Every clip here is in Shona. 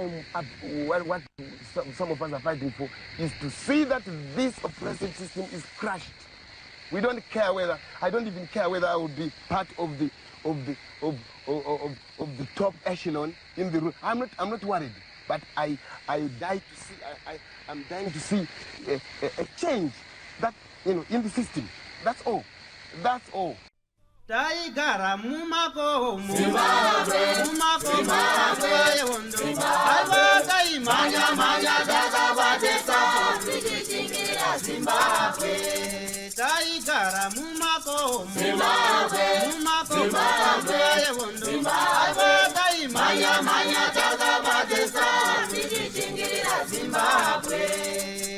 I'm up, what some of us are fighting for is to see that this oppressive system is crushed. We don't care whether, I don't even care whether I will be part of the top echelon in the room. I'm not worried, but I die to see, I'm dying to see a change in the system. That's all. That's all. Taigara mumakomo, mumakomo yehondo. Aiwa, taimhanya mhanya takabatesa tichishingirira Zimbabwe. Taigara mumakomo, mumakomo yehondo. Aiwa, taimhanya mhanya takabatesa tichishingirira Zimbabwe.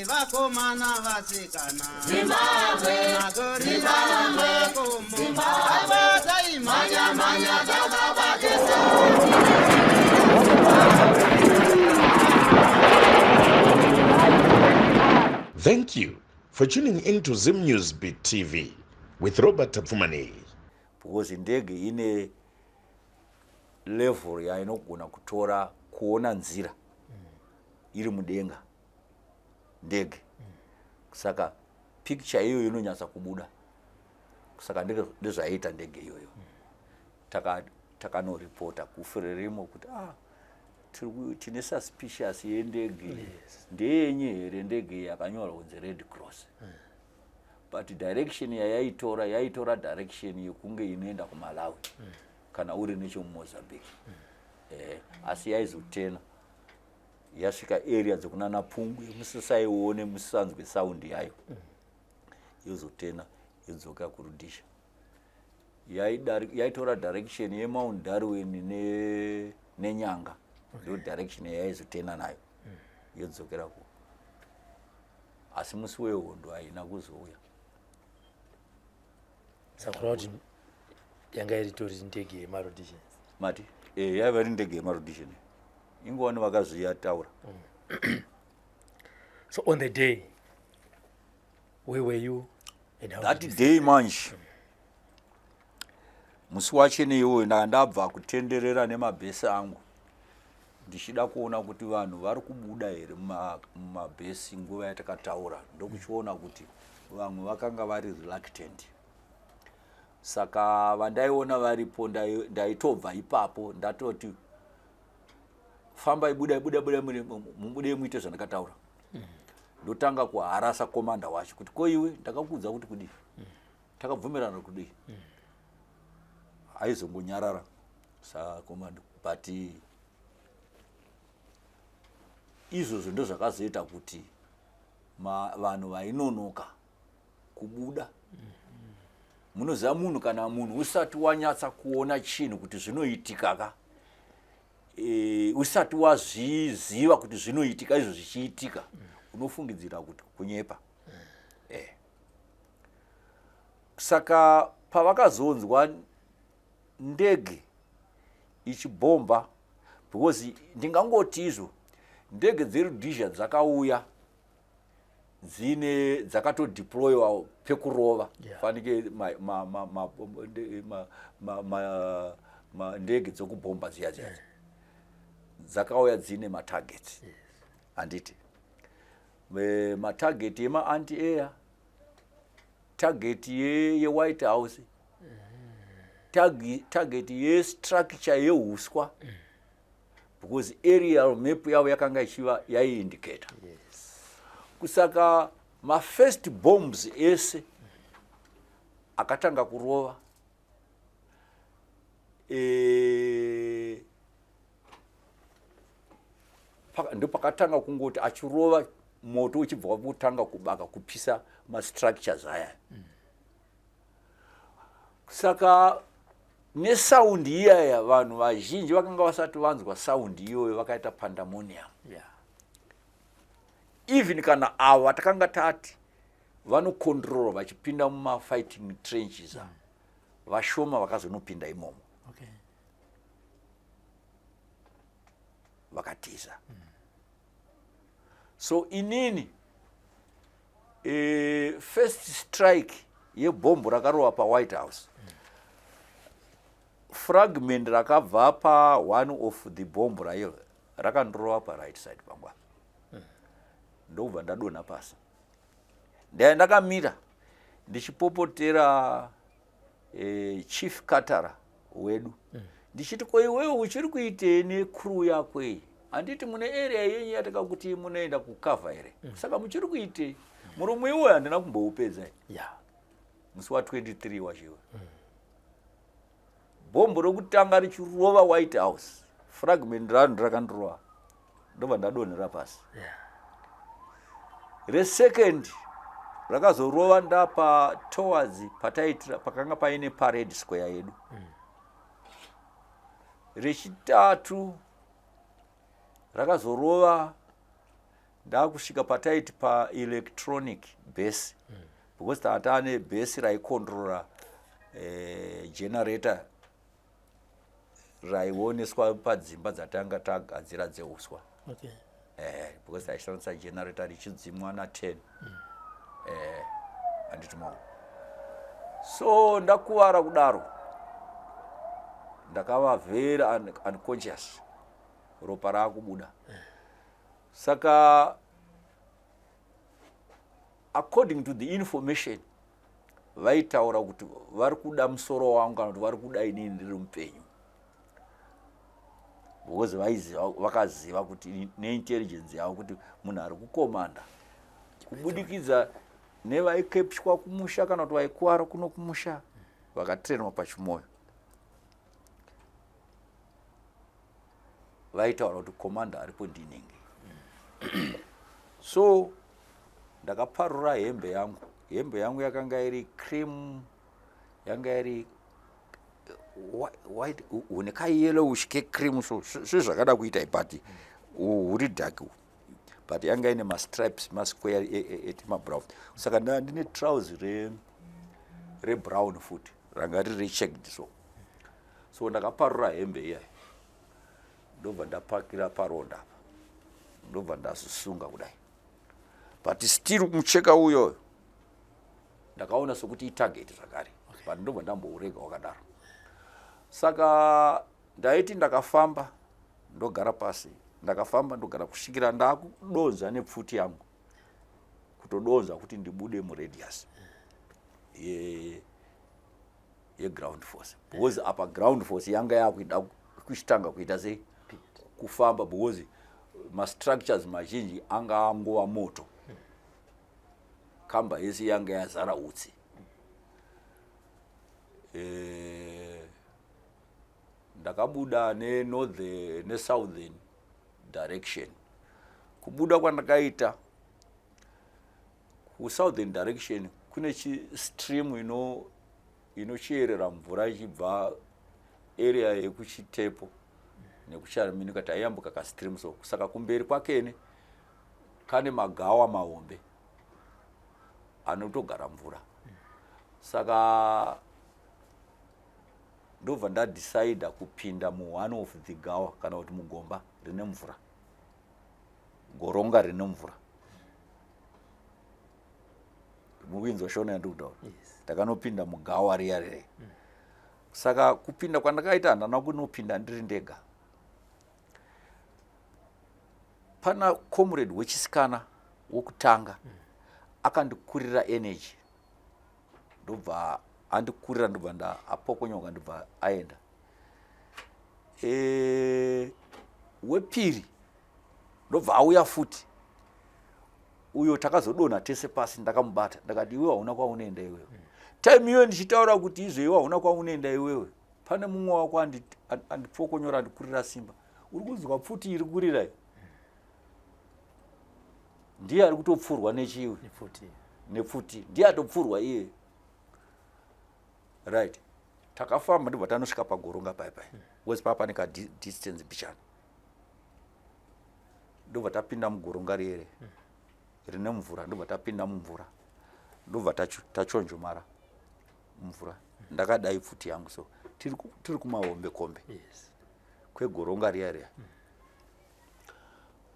Vakomana, vasikana, Zimbabwe. Magorira mumakomo. Aiwa, taimhanya mhanya takabatesa. Thank you for tuning in to Zim News Beat TV with Robert Tafumani. Because ndege ine level yainogona kutora kuona nzira iri mudenga ndege. Saka picture iyoyo inonyatsa kubuda. Saka ndezvaiita ndege iyoyo. Takanoripota kuFrelimo kuti, ah, tine suspicious yendege. Ndeyenyu here ndege yakanyorwa kunzi Red Cross? But direction yayaitora, yaitora direction yekunge inoenda kuMalawi kana uri nechemuMozambique. Asi yaizotena yasvika area dzekunana Pungwe, musisaione, musisanzwe sound yayo. Yozotena yodzoka kuRhodesia. Yaitora direction yeMount Darwin neNyanga. Ndo direction yayaizotena nayo, yodzokera ku. Asi musi wehondo haina kuzouya. Saka kureva kuti yanga iritori ndege yemaRhodesians? Mati yaiva iri ndege yemaRhodesian. Ingowani vakazviyataura. So on the day, where were you and how That did you day manje, musi wachene iwoyo, ndanga ndabva kutenderera nemabhesi angu, ndichida kuona kuti vanhu vari kubuda here mumabhesi nguva yatakataura. Ndokuchiona kuti vamwe vakanga vari reluctant. Saka vandaiona varipo, ndaitobva ipapo ndatoti, "Fambai, budai, budai, budai, mubude muite zvandakataura." Ndotanga kuharasa commander wacho kuti, "Ko iwe, ndakakuudza kuti kudii? Takabvumirana kudii?" Aizongonyarara sakomando. But izvozvo ndo zvakazoita kuti vanhu vainonoka kubuda. Munoziva, munhu, kana munhu usati wanyatsa kuona chinhu kuti zvinoitika ka, usati wazviziva kuti zvinoitika izvo zvichiitika, unofungidzira kuti kunyepa. Saka pavakazonzwa ndege ichibhomba, because ndingangoti izvo ndege dzeRhodesia dzakauya dzine dzakatodeployiwa pekurova. Fanike ndege dzokubhomba dziya dziya dzakauya dzine matargets, handiti? Matarget emaanti air, target yeWhite House, target yestructure yeuswa, because aerial map yavo yakanga ichiva yaiindicata. Kusaka mafirst bombs ese akatanga kurova, ndo pakatanga kungoti achirova, moto uchibva wakutanga kubaka, kupisa mastructures aya. Saka nesound iyaya, vanhu vazhinji vakanga vasati vanzwa sound iyoyo, vakaita pandemonium. Even kana avo vatakanga tati vanocontrol vachipinda mumafighting trenches, vashoma vakazonopinda imomo. Vakatiza. So inini, first strike yebhombu rakarova paWhite House, fragment rakabva pa one of the bomb rayo. Rakandorova paright side pangu apa, ndokubva ndadonha pasi. Ndaya ndakamira ndichipopotera chief Katara wedu, ndichiti, "Ko iwewe uchiri kuitei necrew yako iyi? Handiti mune area yenyu yatakakuti munoenda kucover here? Saka muchiri kuitei?" Murume iwoyo handina kumboupedza musi wa23 wachiwe. Bhombo rokutanga richirova White House, fragment rano rakandorova, ndobva ndadonhera pasi. Resecond rakazorova ndapa towards pataitira pakanga paine parade square yedu. Rechitatu rakazorova ndakusvika pataiti paelectronic base, because tanga taane base raicontrola generator raioneswa padzimba dzatanga tagadzira dzeuswa. Because taishandisa generator richidzimwa na10. Handiti maona? So ndakuvara kudaro, ndakava very unconscious, ropa raakubuda. Saka according to the information, vaitaura kuti vari kuda musoro wangu, kana kuti vari kuda inini ndiri mupenyu, because vaiziva, vakaziva kuti neintelligence yavo kuti munhu ari kukomanda kubudikidza nevaikepshwa kumusha kana kuti vaikuvara kuno kumusha, vakatrenwa paChimoio, vaitaura kuti commander aripo ndinenge. So ndakaparura hembe yangu. Hembe yangu yakanga iri cream, yanga iri white, hune kayellowish kecream, so sezvakada kuita, but huri dark, but yanga ine mastripes, masquare etimabrown. Saka ndaa ndine trouser rebrown futi, ranga riri checked. So ndakaparura hembe iyai, ndobva ndapakira paronda apa, ndobva ndazisunga kudai, but still mucheka uyoyo ndakaona sokuti itarget zvakare, but ndobva ndambourega wakadaro. Saka ndaiti ndakafamba, ndogara pasi, ndakafamba, ndogara, kusvikira ndakudonza nepfuti yangu, kutodonza kuti ndibude muradius yeground force, because apa ground force yanga yakuida kuchitanga kuita sei, kufamba, because mastructures mazhinji anga angova moto, kamba yese yanga yazara utsi. Ndakabuda nenorthern nesouthern direction. Kubuda kwandakaita kusouthern direction, kune chistream ino inochiyerera mvura ichibva area yekuChitepo nekuChaminuka. Taiyambuka kastream, so saka kumberi kwakene kane magawa mahombe anotogara mvura. Saka ndobva ndadecida kupinda muone of the gawa, kana kuti mugomba rine mvura, goronga rine mvura. Mukuinzwa shona yandiri kutaura? Ndakanopinda mugawa riya rere. Saka kupinda kwandakaita, handana kunopinda ndiri ndega. Pana comrade wechisikana wokutanga akandikurira energy, ndobva andikurira, ndobva nda apokonyoka, ndobva aenda. Wepiri ndobva auya futi uyo. Takazodonha tese pasi. Ndakamubata, ndakati, "Iwe hauna kwaunoenda iwewe." Time iyoyo ndichitaura kuti izvo, "Iwe hauna kwaunoenda iwewe, pane mumwe wako andipfokonyora, andikurira simba. Uri kunzwa pfuti iri kurira iyi? Ndiye ari kutopfurwa nechiwe." Nepfuti. Nepfuti, ndiye atopfurwa iye. Right, takafamba, ndobva tanosvika pagoronga pai pai, because paa pane kadistance bichana. Ndobva tapinda mugoronga riere rine mvura, ndobva tapinda mumvura, ndobva tachonjomara mumvura. Ndakadai pfuti yangu, so tiri kumahombe kombe kwegoronga riya riya.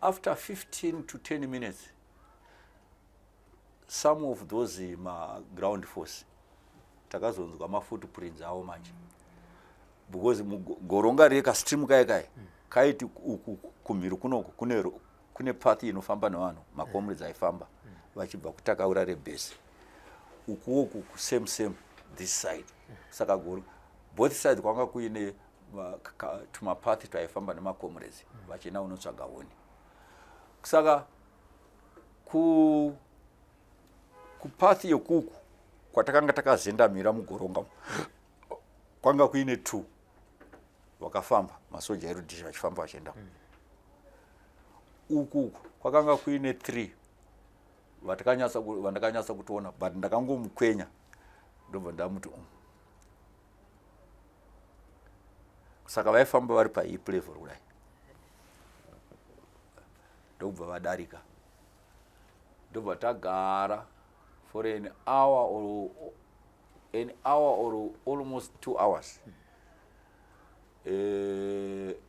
After 15 to 10 minutes, some of those maground force, takazonzwa mafootprints avo manje, because mugoronga riye, kastream kaya kaya. Kaiti uku kumhiri kunoku kune kune path inofamba nevanhu, macomrades aifamba vachibva kuTakaura rebase. Ukuwo ku same same this side. Saka guru both sides kwanga kuine tumapath twaifamba nemacomrades vachienda kunotsvaga huni. Saka ku kupath yekuku kwatakanga takazendamira mugoronga kwanga kuine two vakafamba, masoja eRhodesia vachifamba vachienda. Uku kwakanga kuine three vandakanyatsa kutoona, but ndakangomukwenya, ndobva ndamuti um. Saka vaifamba vari pahip level kudai, ndokubva vadarika, ndobva tagara for an hour or an hour or almost 2 hours.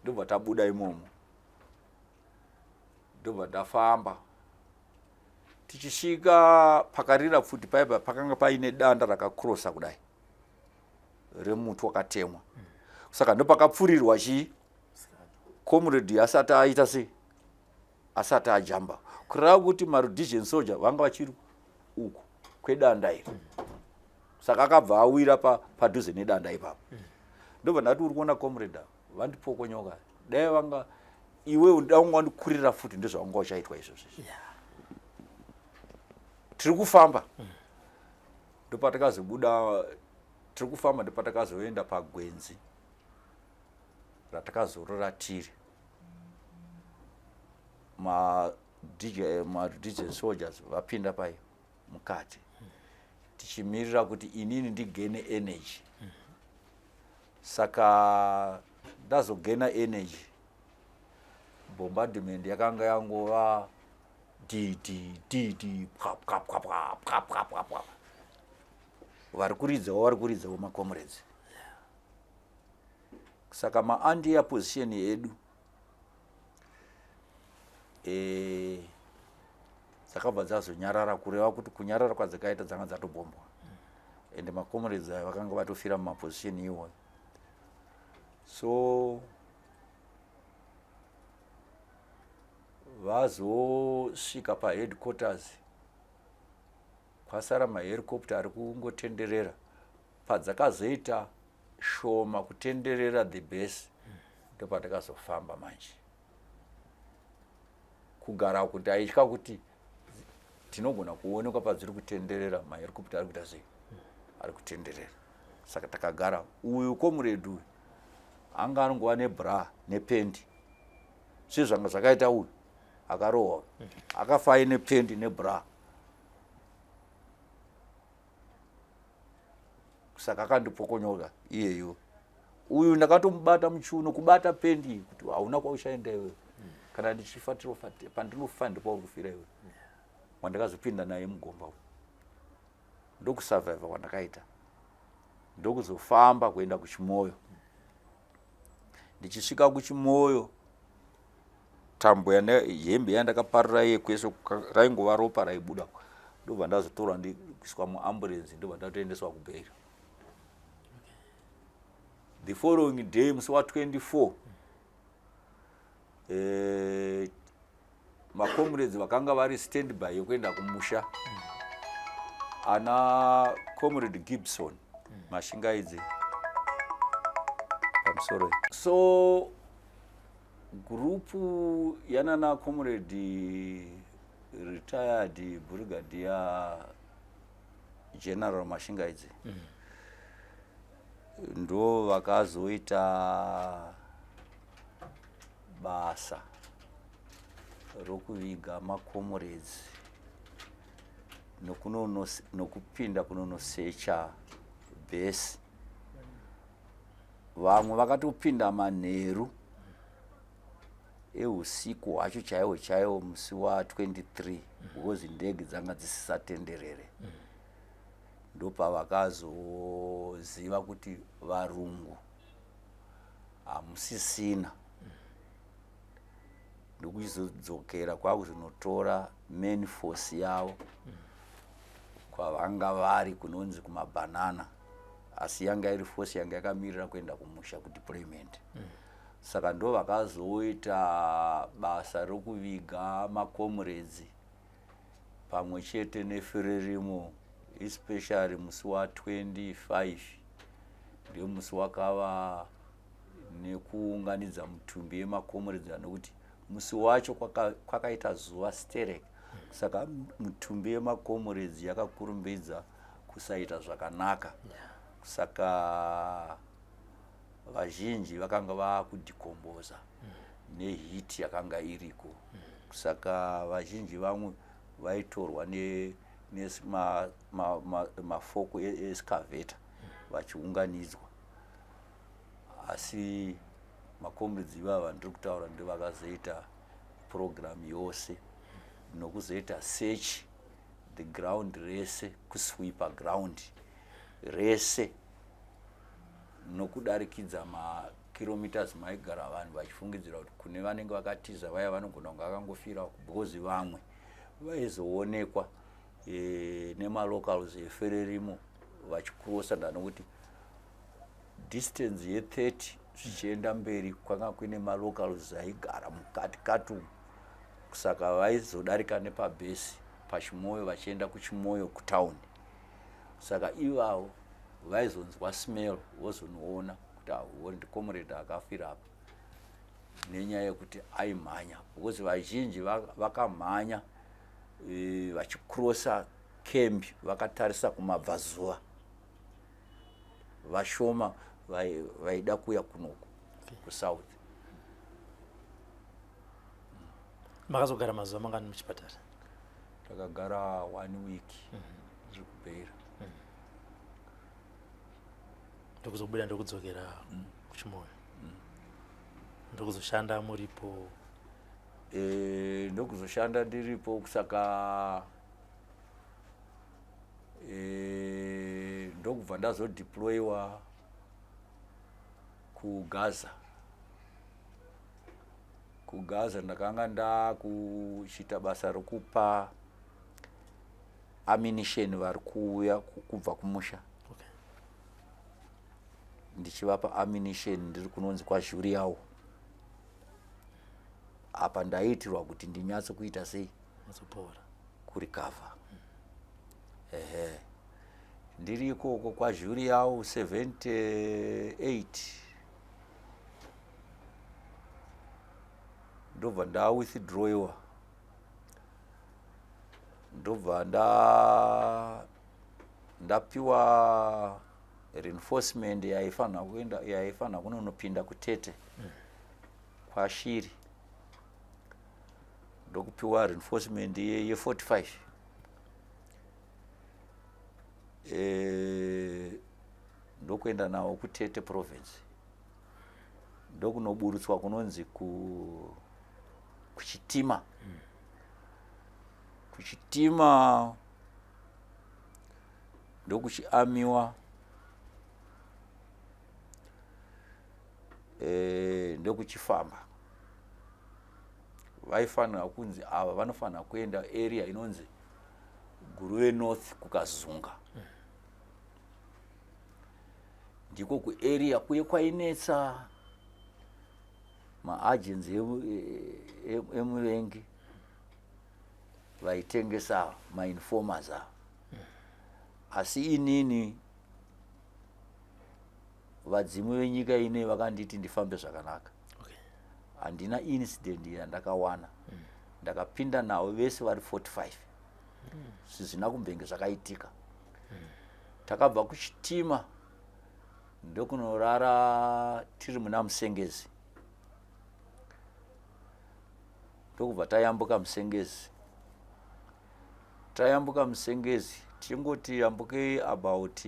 Ndobva tabuda imomo, ndobva ndafamba tichisvika pakarira pfuti paipa. Pakanga paine danda rakakrosa kudai remuti wakatemwa. Saka ndopakapfurirwa chii, comrade asati aita sei, asati ajamba, kureva kuti maRhodesian soldier vanga vachiri uku kwedanda iri. Saka akabva awira padhuze nedanda ipapo. Ndobva ndati, "Uri kuona, comrade, vandipokonyoka. Dai vanga iwe dai wanga wandikurira futi, ndozvawanga uchaitwa izvozvo izvi." Tiri kufamba, ndopatakazobuda. Tiri kufamba, ndopatakazoenda pagwenzi ratakazorora tiri. Ma DJ, maRhodesian soldiers vapinda pai mukati, tichimirira kuti inini ndigaine energy. Saka ndazogaina energy, bombardment yakanga yangova d d d d, pwa pwa pwa pwa pwa pwa pwa pwa. Vari kuridzawo, vari kuridzawo macomrades. Saka maanti-air position yedu dzakabva dzazonyarara, kureva kuti kunyarara kwadzakaita, dzanga dzatobhombwa, ende macomrades aya vakanga vatofira mumaposition iwoyo. So vazosvika paheadquarters, kwasara mahelicopter ari kungotenderera. Padzakazoita shoma kutenderera the base, ndopatakazofamba manje. Kugara uku ndaitya kuti tinogona kuonekwa padziri kutenderera, mahelicopter ari kuita sei, ari kutenderera. Saka takagara. Uyu comrade uyu anga anongova nebra nependi, sezvanga zvakaita uyu akarohwa, akafa aine pendi nebra. Saka akandipokonyoka iyeyo. Uyu ndakatomubata muchiuno, kubata pendi, kuti hauna kwauchaenda iwewe. Kana ndichifa, tirofa. Pandinofa, ndipauri kufira iwewe. Wandakazopinda naye mugomba uyu, ndokusurviva kwandakaita, ndokuzofamba kuenda kuChimoyo. Ndichisvika kuChimoyo, tambo hembe yandakaparura iye kwese raingova ropa raibuda. Ndobva ndazotorwa, ndikuiswa muambulance, ndobva ndatoendeswa kuBeira the following day, musi wa24. Macomrades vakanga vari standby yekuenda kumusha, ana Comrade Gibson Mashingaidze pamusoro. So gurupu yanana Comrade retired Brigadier General Mashingaidze ndo vakazoita basa rokuviga macomrades nokupinda kunonosecha base. Vamwe vakatopinda manheru eusiku hwacho chaiwo chaiwo, musi wa23, because ndege dzanga dzisisatenderere. Ndopavakazoziva kuti varungu hamusisina, ndokuchizodzokera kwakuzonotora main force yavo kwavanga vari kunonzi kumabhanana. Asi yanga iri force yanga yakamirira kuenda kumusha kudeployment. Saka ndo vakazoita basa rokuviga makomuredzi pamwe chete neFrelimo, especially musi wa25, ndiyo musi wakava nekuunganidza mutumbi yemakomuredzi, nokuti musi wacho kwakaita zuva sterek, saka mutumbi yemakomuredzi yakakurumbidza kusaita zvakanaka. Saka vazhinji vakanga vakudecompose neheat yakanga iriko. Saka vazhinji vamwe vaitorwa nemafoko excavator vachiunganidzwa. Asi makomredzi ivava ndiri kutaura ndo vakazoita program yose nokuzoita search the ground rese, kusweepa ground rese nokudarikidza makilometers maigara vanhu, vachifungidzira kuti kune vanenge vakatiza vaya vanogona kunge vakangofira, because vamwe vaizoonekwa nemalocals eFrelimo vachicrossa. Ndanokuti distance ye30 zvichienda mberi kwanga kuine malocals aigara mukati kati umu, saka vaizodarika nepabhesi paChimoio vachienda kuChimoio kutauni. Saka ivavo vaizonzwa smell vozonoona kuti awo ndicomrade akafira apa, nenyaya yekuti aimhanya, because vazhinji vakamhanya vachicrossa camp vakatarisa kumabvazuva. Vashoma vaida kuuya kunoku kusouth. Makazogara mazuva mangani muchipatara? Takagara one week ndiri kuBeira. Ndokuzobuda, ndokudzokera kuChimoio, ndokuzoshanda muripo? Ndokuzoshanda ndiripo. Saka ndokubva ndazodeployiwa kuGaza. KuGaza ndakanga ndakuchiita basa rokupa ammunition vari kuuya kubva kumusha, ndichivapa ammunition ndiri kunonzi kwaJuriao. Apa ndaiitirwa kuti ndinyatso kuita sei? Mazopora. Kurecover, ehe. Ndiri ikoko kwaJuriao 78, ndobva ndawithdrawiwa, ndobva ndapiwa reinforcement yaifanira kuenda, yaifanira kunonopinda kuTete kwaShiri. Ndokupiwa reinforcement ye45. Ndokuenda nawo kuTete province, ndokunoburutswa kunonzi kuChitima. KuChitima ndokuchiamiwa, ndokuchifamba. Vaifanira kunzi ava vanofanira kuenda area inonzi Guruve North, kuKazunga. Ndiko kuarea kuye kwainetsa maagents emuvengi vaitengesa, mainformers ava. Asi inini vadzimu venyika ine vakanditi ndifambe zvakanaka. Handina incident yandakawana. Ndakapinda navo vese vari 45, zvizvina kumbenge zvakaitika. Takabva kuChitima ndokunorara tiri muna Musengezi, ndokubva tayambuka Musengezi. Tayambuka Musengezi, tichingoti yambukei about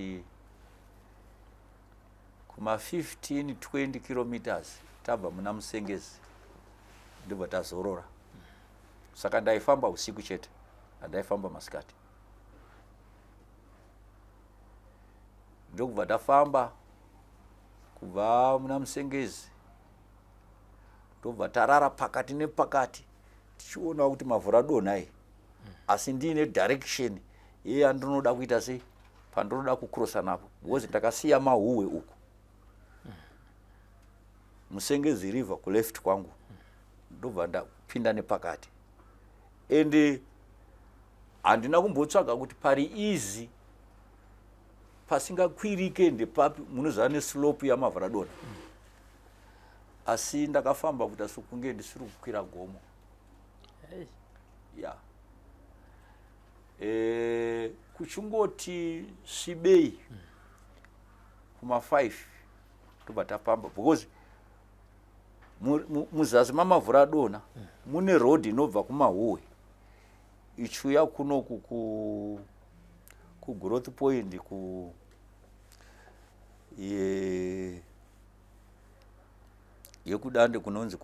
kuma 15 20 kilometers tabva muna Musengezi, ndobva tazorora. Saka ndaifamba usiku chete, handaifamba masikati. Ndokubva tafamba kubva muna Musengezi, ndobva tarara pakati nepakati, tichiona kuti mavhu radonha iyi, asi ndiine direction iye yandinoda kuita sei, pandinoda kucrossa napo, because ndakasiya mahuwe uku. Musengezi River kuleft kwangu, ndobva ndapinda nepakati. Ende handina kumbotsvaga kuti pari easy pasingakwirike ndepapi, munoziva neslope yaMavhuradonha. Asi ndakafamba kuita sokunge ndisiri kukwira gomo. Ya, kuchingoti svibei kuma5 tobva tafamba, because muzasi maMavhuradonha mune road inobva kuMahuwe ichiuya kunoku kugrowth point ku yekuDande kunonzi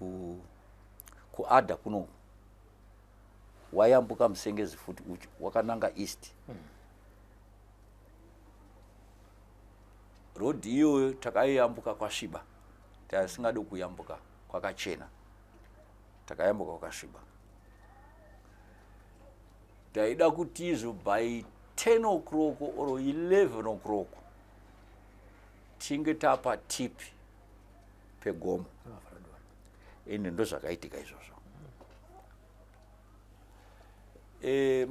kuadha kunoku. Wayambuka Musengezi futi wakananga east. Road iyoyo takaiyambuka kwasviba, tasingadi kuyambuka kwakachena, takayambuka kwakasviba. Taida kuti izvo by 10 o'clock or 11 o'clock tinge tapa tip pegomo, ende ndo zvakaitika izvozvo.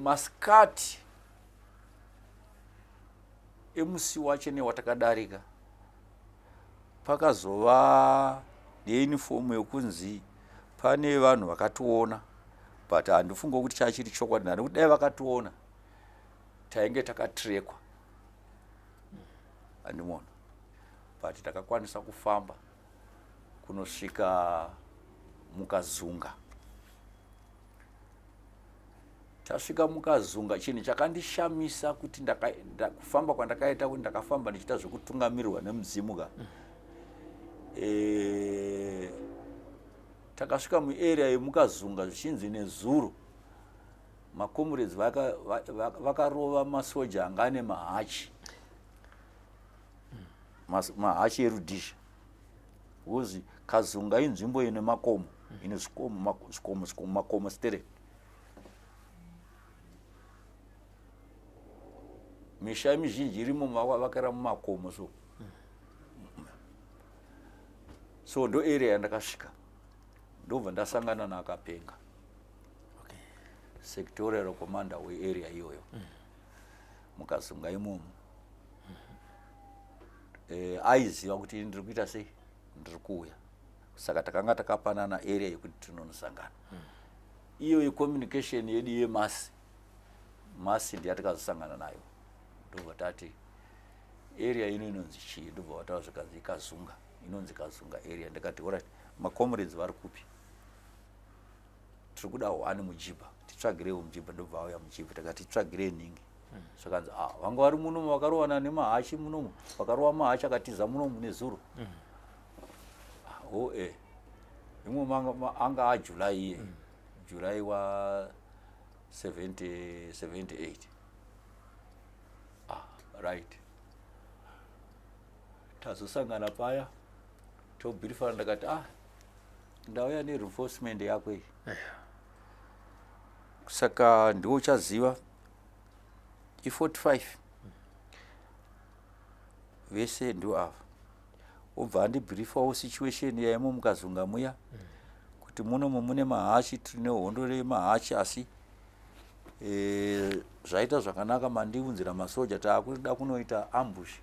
Masikati emusi wacho newatakadarika, pakazova neunifomu yekunzi pane vanhu vakationa, but handifunga kuti chachiri chokwadi, nekuti dai vakationa tainge takatrekwa, handimona. But takakwanisa kufamba kunosvika Mukazunga. Tasvika Mukazunga, chinhu chakandishamisa kuti kufamba kwandakaita, kuti ndakafamba ndichiita zvekutungamirirwa nemudzimu ka. Takasvika muarea yeMukazunga, zvichinzi nezuro macomrades vakarova masoja anga ane mahachi, mahachi erudhisha, because Kazunga inzvimbo ine makomo, ine zvikomo, zvikomo, zvikomo, makomo sterek. Misha mizhinji irimo vakavakira mumakomo. So ndo area yandakasvika, ndobva ndasangana naAkapenga, sectorial commander wearea iyoyo Mukazunga imomo. Aiziva kuti ndiri kuita sei, ndiri kuuya, saka takanga takapanana area yekuti tinonosangana. Iyo yecommunication yedu yemasi masi ndiyatakazosangana nayo. Ndobva tati area ino inonzi chii? Ndobva vataura, zvikanzi iKazunga, inonzi Kazunga area. Ndikati alright, macomrades vari kupi? Tiri kuda one mujibha, titsvagireiwo mujibha. Ndobva auya mujibha, takati titsvagirei nhingi. Zvakanzi ah, vanga vari munomu, vakarowana nemahachi munomu, vakarova mahachi akatiza munomu nezuro. Ah, o e imwe anga aJuly iye, July wa 70 78. Ah, right, tazosangana paya, tobhirifana. Ndakati ah, ndauya nereinforcement yako iyi, saka ndiwo uchaziva i45 vese ndo ava. Obva andibhirifawo situation yaimo Mukazunga muya, kuti munomu mune mahachi, tine hondo remahachi, asi zvaita zvakanaka mandiunzira masoja, taakuda kunoita ambush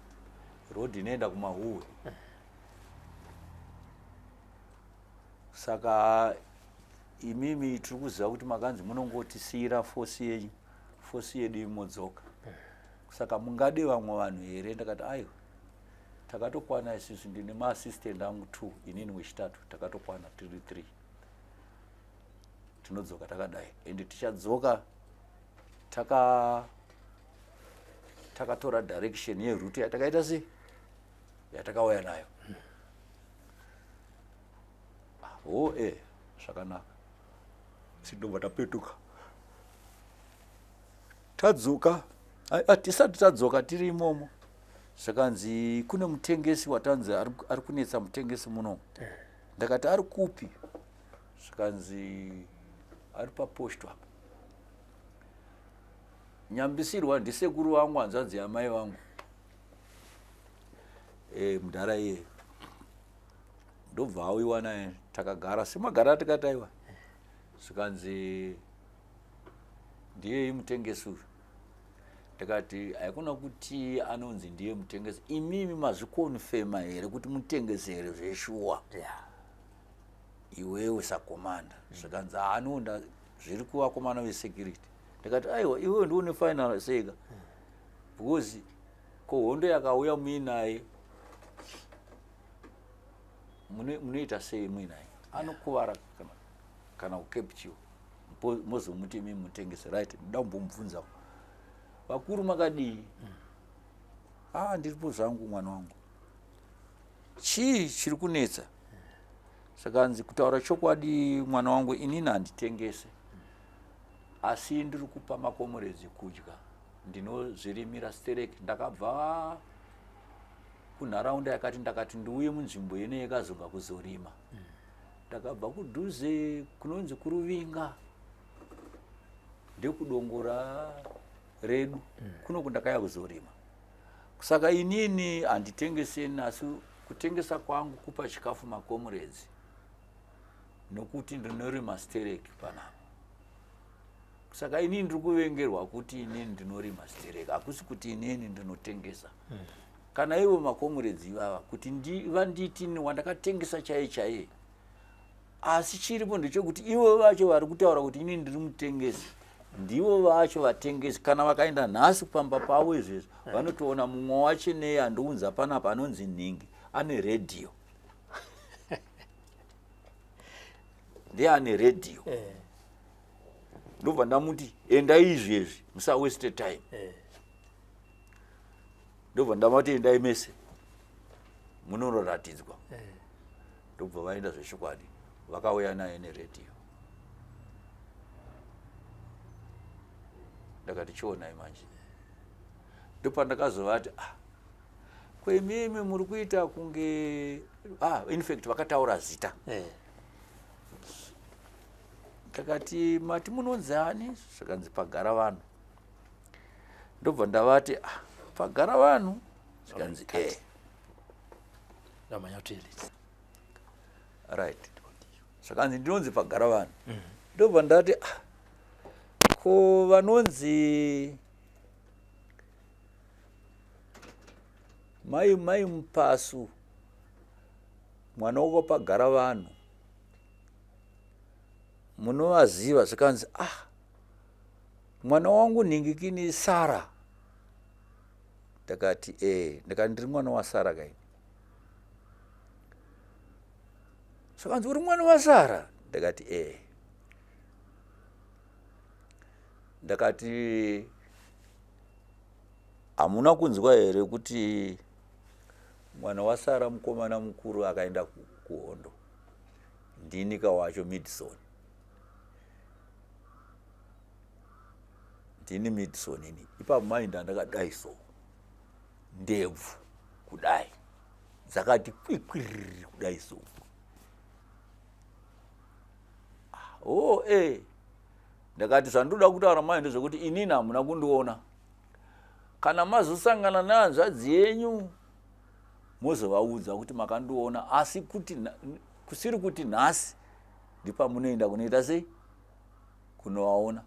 road inoenda kuMahuwe. Saka imimi tiri kuziva kuti makanzi munongotisiyira force yenyu, force yedu imodzoka, saka mungade vamwe vanhu here? Ndakati aiwa, takatokwana isusu, ndine maassistant angu two, inini wechitatu, takatokwana tiri three. Tinodzoka takadai, ende tichadzoka takatora direction yeroute yatakaita sei, yatakauya nayo. O e zvakanaka. Sindobva tapetuka, tadzoka. Tisati tadzoka, tiri imomo, zvakanzi kune mutengesi watanzi ari kunetsa, mutengesi munomu. Ndakati ari kupi? Zvikanzi ari paposto apa. Nyambisirwa ndisekuru vangu, hanzvadzi yamai vangu, mudhara iye. Ndobva auyiwa naye, takagara semagara atikataiwa, zvikanzi ndiyei mutengesi uyu. Ndikati haikona kuti anonzi ndiye mutengesi, imimi mazvikonfema here kuti mutengesi here zveshuwa? Iwewe sakomanda. Zvikanzi haanonda zviri kuvakomana vesecurity. Ndikati aiwa, iwewe ndione final seka, because ko hondo yakauya muinaye munoita sei muinaye? Anokuvara kana kucapture, mozomuti imi mutengesi. Right, ndoda kumbomubvunza. Vakuru, makadii? Ah, ndiripo zvangu mwana wangu. Chii chiri kunetsa? Sakanzi kutaura chokwadi mwana wangu, inini handitengese, asi ndiri kupa makomuredzi kudya. Ndinozvirimira stereki. Ndakabva kunharaunda yakati, ndakati ndiuye munzvimbo ino yekazonga kuzorima. Ndakabva kudhuze kunonzi kuRuvinga, ndekudongora redu kunoku, ndakaya kuzorima. Saka inini handitengeseni, asi kutengesa kwangu kupa chikafu makomuredzi, nokuti ndinorima stereki panapa. Saka inini ndiri kuvengerwa kuti inini ndinorima stereki, hakusi kuti inini ndinotengesa. Kana ivo makomuredzi ivava kuti vanditi wandakatengesa chaiye chaiye, asi chiripo ndechekuti ivo vacho vari kutaura kuti inini ndiri mutengesi ndivo vacho vatengesi. Kana vakaenda nhasi pamba pavo izvezvi, vanotoona mumwe wacho neye andiunza panapa anonzi Nhingi, ane redhiyo, ndiye ane redhiyo. Ndobva ndamuti endai izvezvi, musawaste time. Ndobva ndamati endai mese munonoratidzwa. Ndobva vaenda zvechokwadi, vakauya naye neredhiyo. Ndakati chionai manje. Ndopandakazovati, ah, kwemimi muri kuita kunge, ah, in fact vakataura zita. Ndakati mati munonzi ani? Zvakanzi pagara vanhu. Ndobva ndavati, ah, pagara vanhu? Zvikanzi e. Ndamanya toilet. Right, zvakanzi ndinonzi pagara vanhu. Ndobva ndati, ah, ko vanonzi mai Mupasu, mwana wako pagara vanhu, munovaziva? Zvikanzi, ah, mwana wangu nhingikini Sara. Ndakati e, ndakati ndiri mwana waSara kaini. Zvakanzi uri mwana waSara? Ndakati e. Ndakati hamuna kunzwa here kuti mwana waSara mukomana mukuru akaenda kuhondo? Ndinika wacho Midson, ndini Midson ini. Ipapo mainda ndakadai so, ndebvu kudai dzakati kwikwiriri kudai so. Oh, eh. Ndakati zvandoda kutaura mai ndezvekuti inini hamuna kundiona. Kana mazosangana nehanzvadzi yenyu mozovaudza kuti makandiona, asi kuti kusiri kuti nhasi ndipamunoenda kunoita sei kunovaona,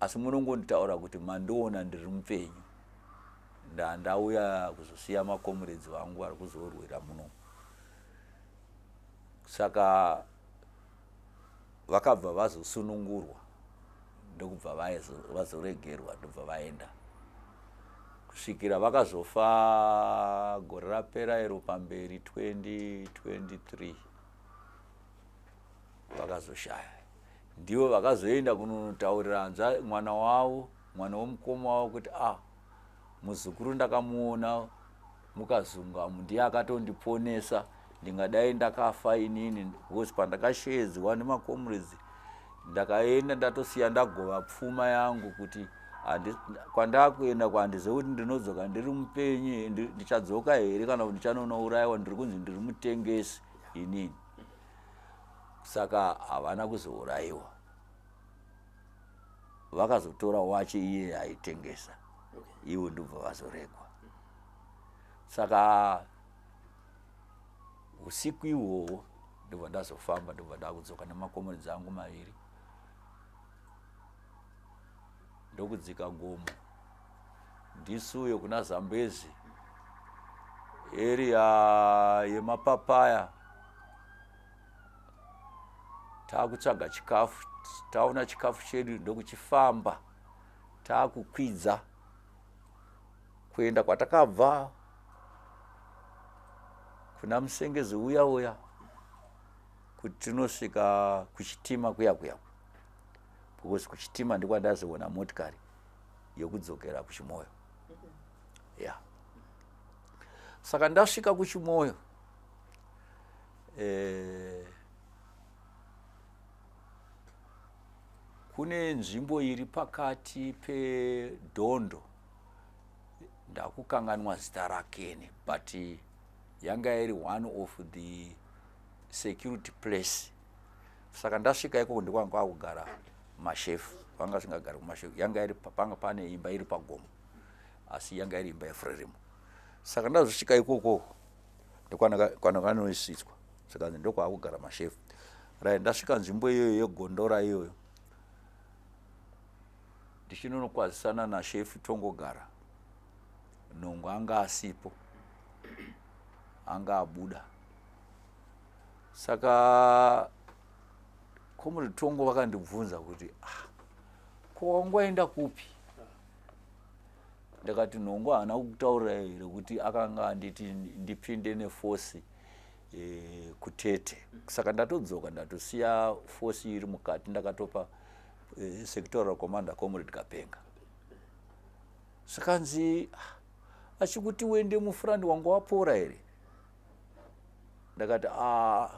asi munongonditaura kuti mandiona ndiri mupenyu, ndauya kuzosiya makomuredzi vangu vari kuzorwira muno. Saka vakabva vazosunungurwa, ndokubva vazoregerwa, ndobva vaenda kusvikira vakazofa gore rapera iro pamberi, 2023 vakazoshaya. Ndivo vakazoenda kunonotaurira hanzva mwana wavo, mwana womukoma wavo, kuti ah, muzukuru ndakamuona mukazunga, ndiye akatondiponesa, ndingadai ndakafa inini, because pandakashedzwa nemakomrades ndakaenda ndatosiya ndagova pfuma yangu kuti kwandakuenda kwandizive kuti ndinodzoka ndiri mupenyu, ndichadzoka here kana kuti ndichanonourayiwa, ndiri kunzi ndiri mutengesi inini. Saka havana kuzourayiwa, vakazotora wache iye aitengesa, ivo ndobva vazoregwa. Saka Usiku ihwohwo ndobva ndazofamba, ndobva ndakudzoka nemakomoredzi angu maviri, ndokudzika gomo ndisuyo kuna Zambezi area yemapapaya, takutsvaga chikafu. Taona chikafu chedu ndokuchifamba, takukwidza kuenda kwatakabva kuna Musengezi uya uya, kuti tinosvika kuchitima kuya kuya, because kuchitima ndikwandazoona motikari yekudzokera kuChimoyo ya yeah. Saka ndasvika kuChimoyo, kune nzvimbo iri pakati pedhondo, ndakukanganwa zita rakene, but yanga iri one of the security place. Saka ndasvika ikoko ndikwanga kwakugara mashefu, vanga vasingagari kumashefu. Yanga iri panga pane imba iri pagomo, asi yanga iri imba yeFrelimo. Saka ndazosvika ikoko ndokwanakanoisitswa, saka ndokwakugara mashefu. Right, ndasvika nzvimbo iyoyo yegondora iyoyo, ndichinonokwazisana nashefu Tongogara. Nhongo anga asipo, anga abuda. Saka Comrade Tongo vakandibvunza kuti, ah, ko wangoenda kupi? Ndakati, Nhongo haana kukutaurira here kuti akanga anditi ndipinde neforce kuTete? Saka ndatodzoka, ndatosiya force iri mukati, ndakatopa sectoral commander Comrade Kapenga. Zvikanzi, ah, achikuti uende mufront wanga wapora here? Ndakati, ah,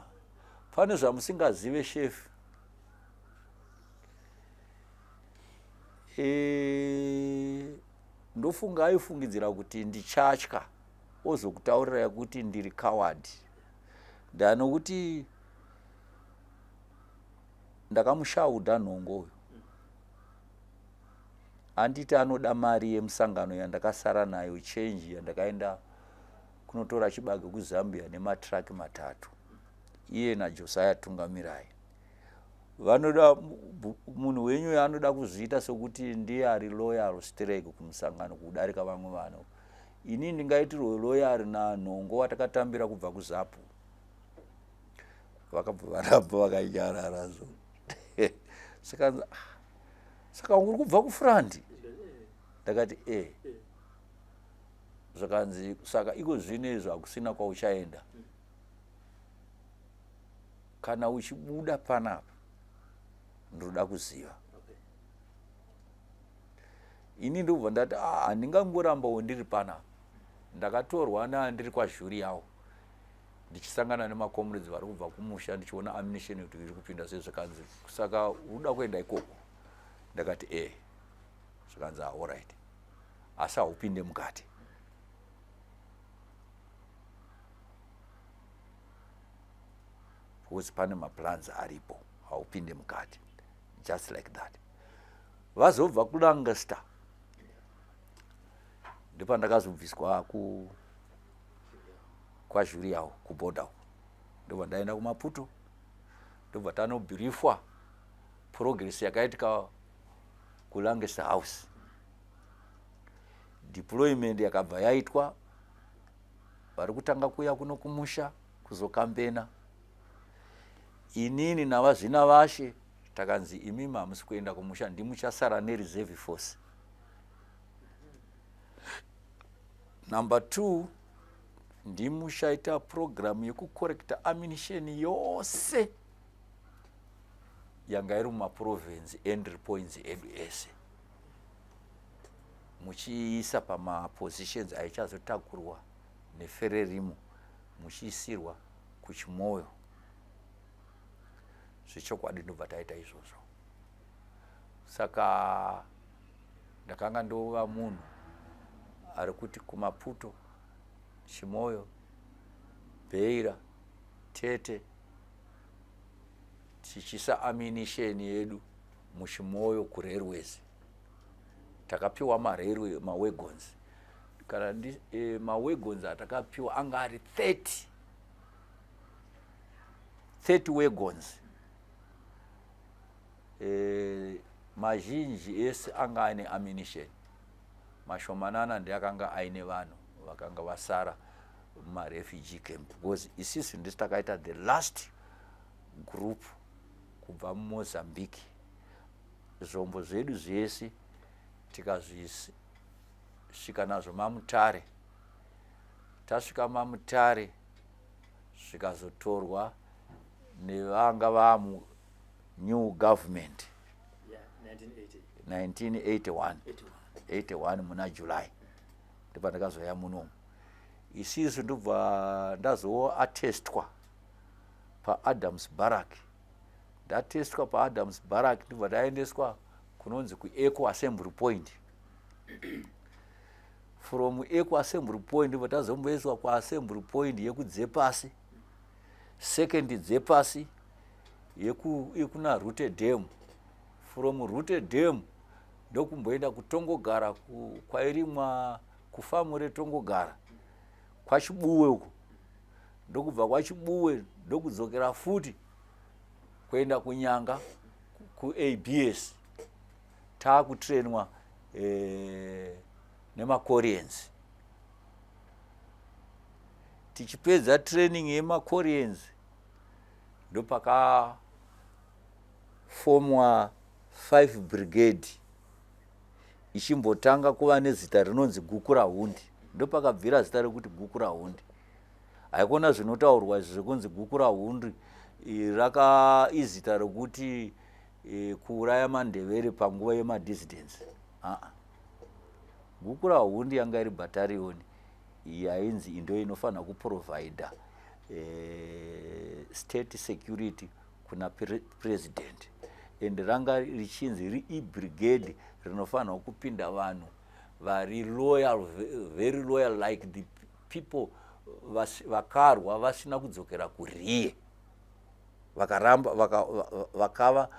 pane zvamusingazive shefu. Ndofunga aifungidzira kuti ndichatya ozokutaurirai kuti ndiri coward, ndanokuti ndakamushaudha Nhongo uyu, anditi anoda mari yemusangano yandakasara nayo, change yandakaenda kunotora chibage kuZambia nematraki 3, iye naJosiah Tungamirai. Vanoda munhu wenyu anoda kuzviita sekuti ndiye ari loyal strek kumusangano kudarika vamwe vanhu. Ini ndingaitirwe loyal naNhongo watakatambira kubva kuZAPU? Vakabva varamba vakanyarara. So saka, ah, saka uri kubva kufront? Ndakati, e. Zvakanzi, saka iko zvino izvo hakusina kwauchaenda. Kana uchibuda panapa ndoda kuziva. Ini ndobva ndati, ah, handingangorambawo ndiri panapa. Ndakatorwa naandiri kwazhuri yawo, ndichisangana nemacomrades vari kubva kumusha, ndichiona ammunition kuti iri kupinda sei. Zvakanzi, saka uda kuenda ikoko? Ndakati, e. Zvakanzi, ah, alright, asi haupinde mukati because pane maplans aripo, haupinde mukati just like that. Vazobva kuLancaster ndopandakazobviswa ku kwaZhuri yawo kuborder uko, ndobva ndaenda kuMaputo, ndobva tanobhirifwa progress yakaitika kuLancaster House. Deployment yakabva yaitwa, vari kutanga kuuya kuno kumusha kuzokambena. Inini navazvina vashe takanzi, imimi hamusi kuenda kumusha, ndimuchasara nereserve force. Number 2, ndimushaita programu yekukorekta ammunition yose yanga iri mumaprovince, entry points edu ese, muchiisa pamapositions aichazotakurwa neFrelimo muchiisirwa kuChimoyo. Zvechokwadi ndobva taita izvozvo. Saka ndakanga ndova munhu ari kuti kuMaputo, Chimoyo, Beira, Tete, tichisa ammunition yedu muChimoyo kurailways. Takapiwa marailway mawagons, kana mawagons atakapiwa anga ari 30. 30 wagons. Mazhinji ese anga aine ammunition, mashomanana ndeakanga aine vanhu vakanga vasara mumarefugee camp, because isisu ndisi takaita the last group kubva muMozambique. Zvombo zvedu zvese tikazvisvika nazvo maMutare. Tasvika maMutare, zvikazotorwa nevanga vamu new government. Yeah, 1980. 1981. 81. 81 muna July ndopandakazoya munomu. Isisu ndobva ndazoatestwa paAdams Barrack. Ndatestwa paAdams Barrack, ndobva ndaendeswa kunonzi kuEco Assembly Point. From Eco Assembly Point ndobva tazomboiswa kuassembly point yekuDzepasi, second Dzepasi, yekuna Rute Dam. From Rute Dam ndokumboenda kuTongogara, kwairimwa kufamu reTongogara, kwaChibuwe uko. Ndokubva kwaChibuwe ndokudzokera futi kuenda kuNyanga, kuABS, taakutrainwa nemaKoreans. Tichipedza training yemaKoreans, ndopakafomwa 5 Brigade, ichimbotanga kuva nezita rinonzi Gukurahundi. Ndopakabvira zita rekuti Gukurahundi. Haikona zvinotaurwa izvi zvekunzi Gukurahundi raka izita rekuti kuuraya maNdevere panguva yemadissidents. Aa, Gukurahundi yanga iri battalion yainzi indo inofanira kuprovida state security kuna president, and ranga richinzi riibrigade rinofanirwa kupinda vanhu vari loyal, very loyal, like the people vakarwa vasina kudzokera kuriye, vakaramba vakava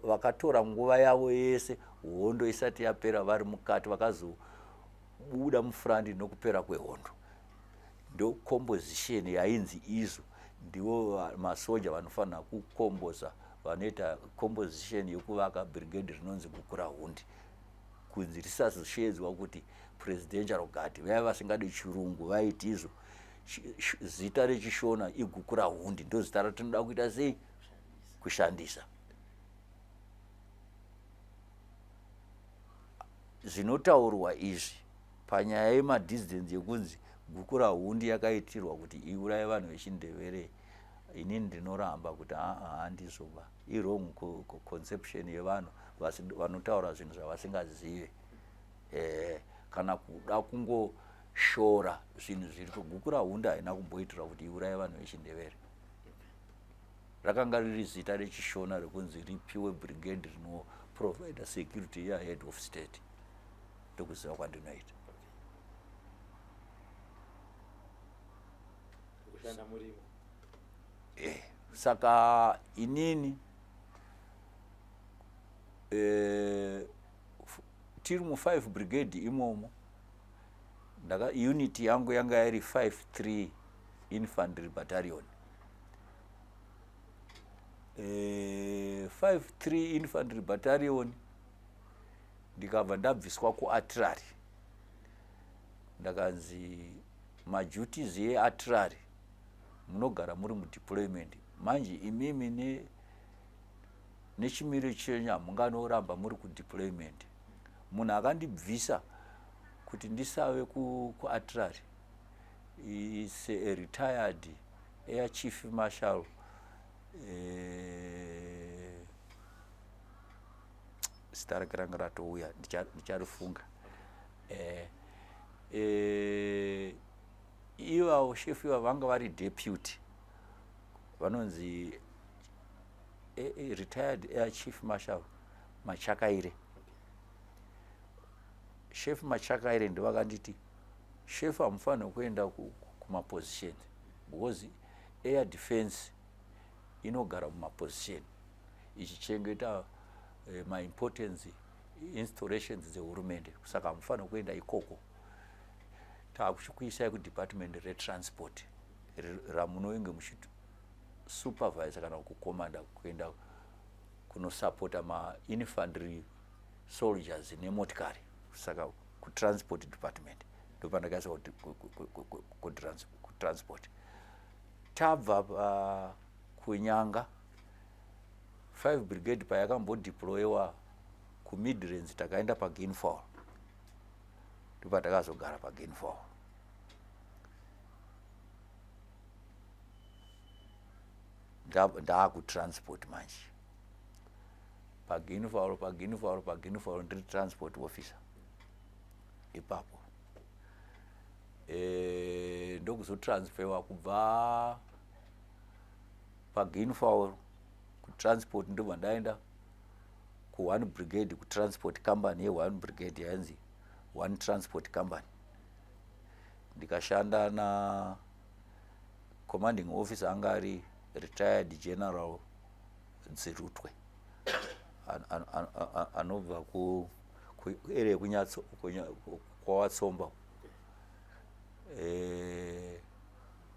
vakatora nguva yavo yese hondo isati yapera vari mukati, vakazobuda mufront nokupera kwehondo. Ndo composition yainzi izvo ndivo masoja vanofanira kukomboza, vanoita composition yekuvaka brigade rinonzi Gukurahundi, kunzi risazoshedzwa kuti Presidential Guard. Vaiva vasingadi chirungu, vaiti izvo zita rechiShona iGukurahundi, ndo zita ratinoda kuita sei, kushandisa. Zvinotaurwa izvi panyaya yemadissidents yekunzi Gukurahundi yakaitirwa kuti iuraye vanhu vechiNdevere, inini ndinoramba kuti aa, handizvoba, iwrong conception yevanhu vanotaura zvinhu zvavasingazive kana kuda kungoshora zvinhu zviripo. Gukurahundi haina kumboitirwa kuti iuraye vanhu vechiNdevere. Rakanga riri zita rechiShona rekunzi ripiwe brigade rinoprovida security yahead of state. Ndokuziva kwandinoita. Kushanda murimo. Saka inini tiri mu5 Brigade imomo, ndaka unit yangu yanga iri 53 Infantry Battalion. 53 Infantry Battalion, ndikabva ndabviswa kuartillery. Ndakanzi maduties eartillery munogara muri mudeployment, manje imimi nechimiro chenyu hamunganoramba muri kudeployment. Munhu akandibvisa kuti ndisave kuartillery is a retired Air Chief Marshal, zita rake ranga ratouya, ndicharifunga. Ivavo shefu ivavo vanga vari deputy, vanonzi retired Air Chief Marshal Machakaire. Shefu Machakaire ndovakanditi, "Shefu, hamufaniri kuenda kumaposition because air defense inogara mumaposition ichichengeta maimportance installations dzehurumende, saka hamufaniri kuenda ikoko. Taakuchikuisai kudepartment retransport ramunenge kusupervisa kana kukomanda kuenda kunosapota mainfantry soldiers nemotikari, saka kutransport department ndopandakaiswa kutransport. Tabva kuNyanga, 5 Brigade payakambodeployiwa kuMidlands, takaenda paGuinea Fowl, ndopatakazogara paGuinea Fowl. Ndaakutransport manje paGuinea Fowl, paGuinea Fowl, paGuinea Fowl, ndiri transport officer ipapo. Ndokuzotransferwa kubva paGuinea Fowl kutransport, ndobva ndaenda ku1 Brigade, kutransport company ye1 Brigade yainzi One Transport Company. Ndikashanda na commanding officer anga ari retired General Dzirutwe, anobva kuarea kwaWatsomba.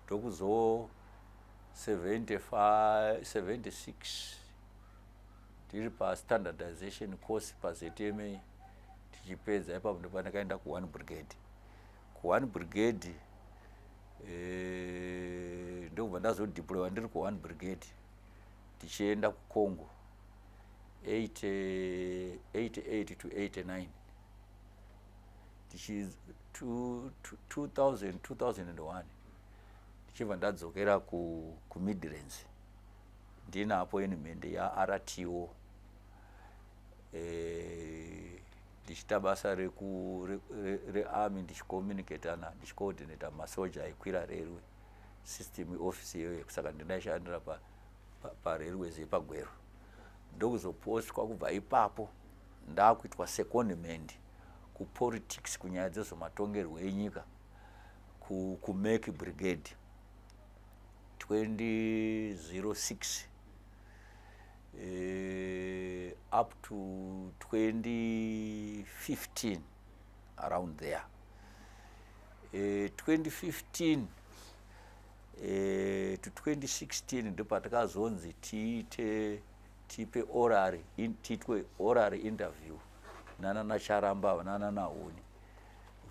Ndokuzo 75 76 tiri pastandardization course paZMA. Tichipedza ipapo ndopandakaenda ku1 Brigade. Ku1 Brigade ndokubva ndazodeployiwa ndiri ku1 Brigade tichienda kuCongo 88 to 89, tichi 2000 2001, ndichibva ndadzokera kuMidlands ndine appointment yaRTO, ndichiita basa rearmy, ndichicommunicatana, ndichicoordinata masoja aikwira railway system office iyoyo. Saka ndinaishandira parailways yepaGweru. Ndokuzopostwa kubva ipapo ndakuitwa secondment kupolitics, kunyaya dzezvematongerwo enyika, kuMech Brigade 2006 up to 2015, around there. 2015 to 2016 ndopatakazonzi tiite tipe orary tiitwe oral interview nana naCharamba, nana naHuni,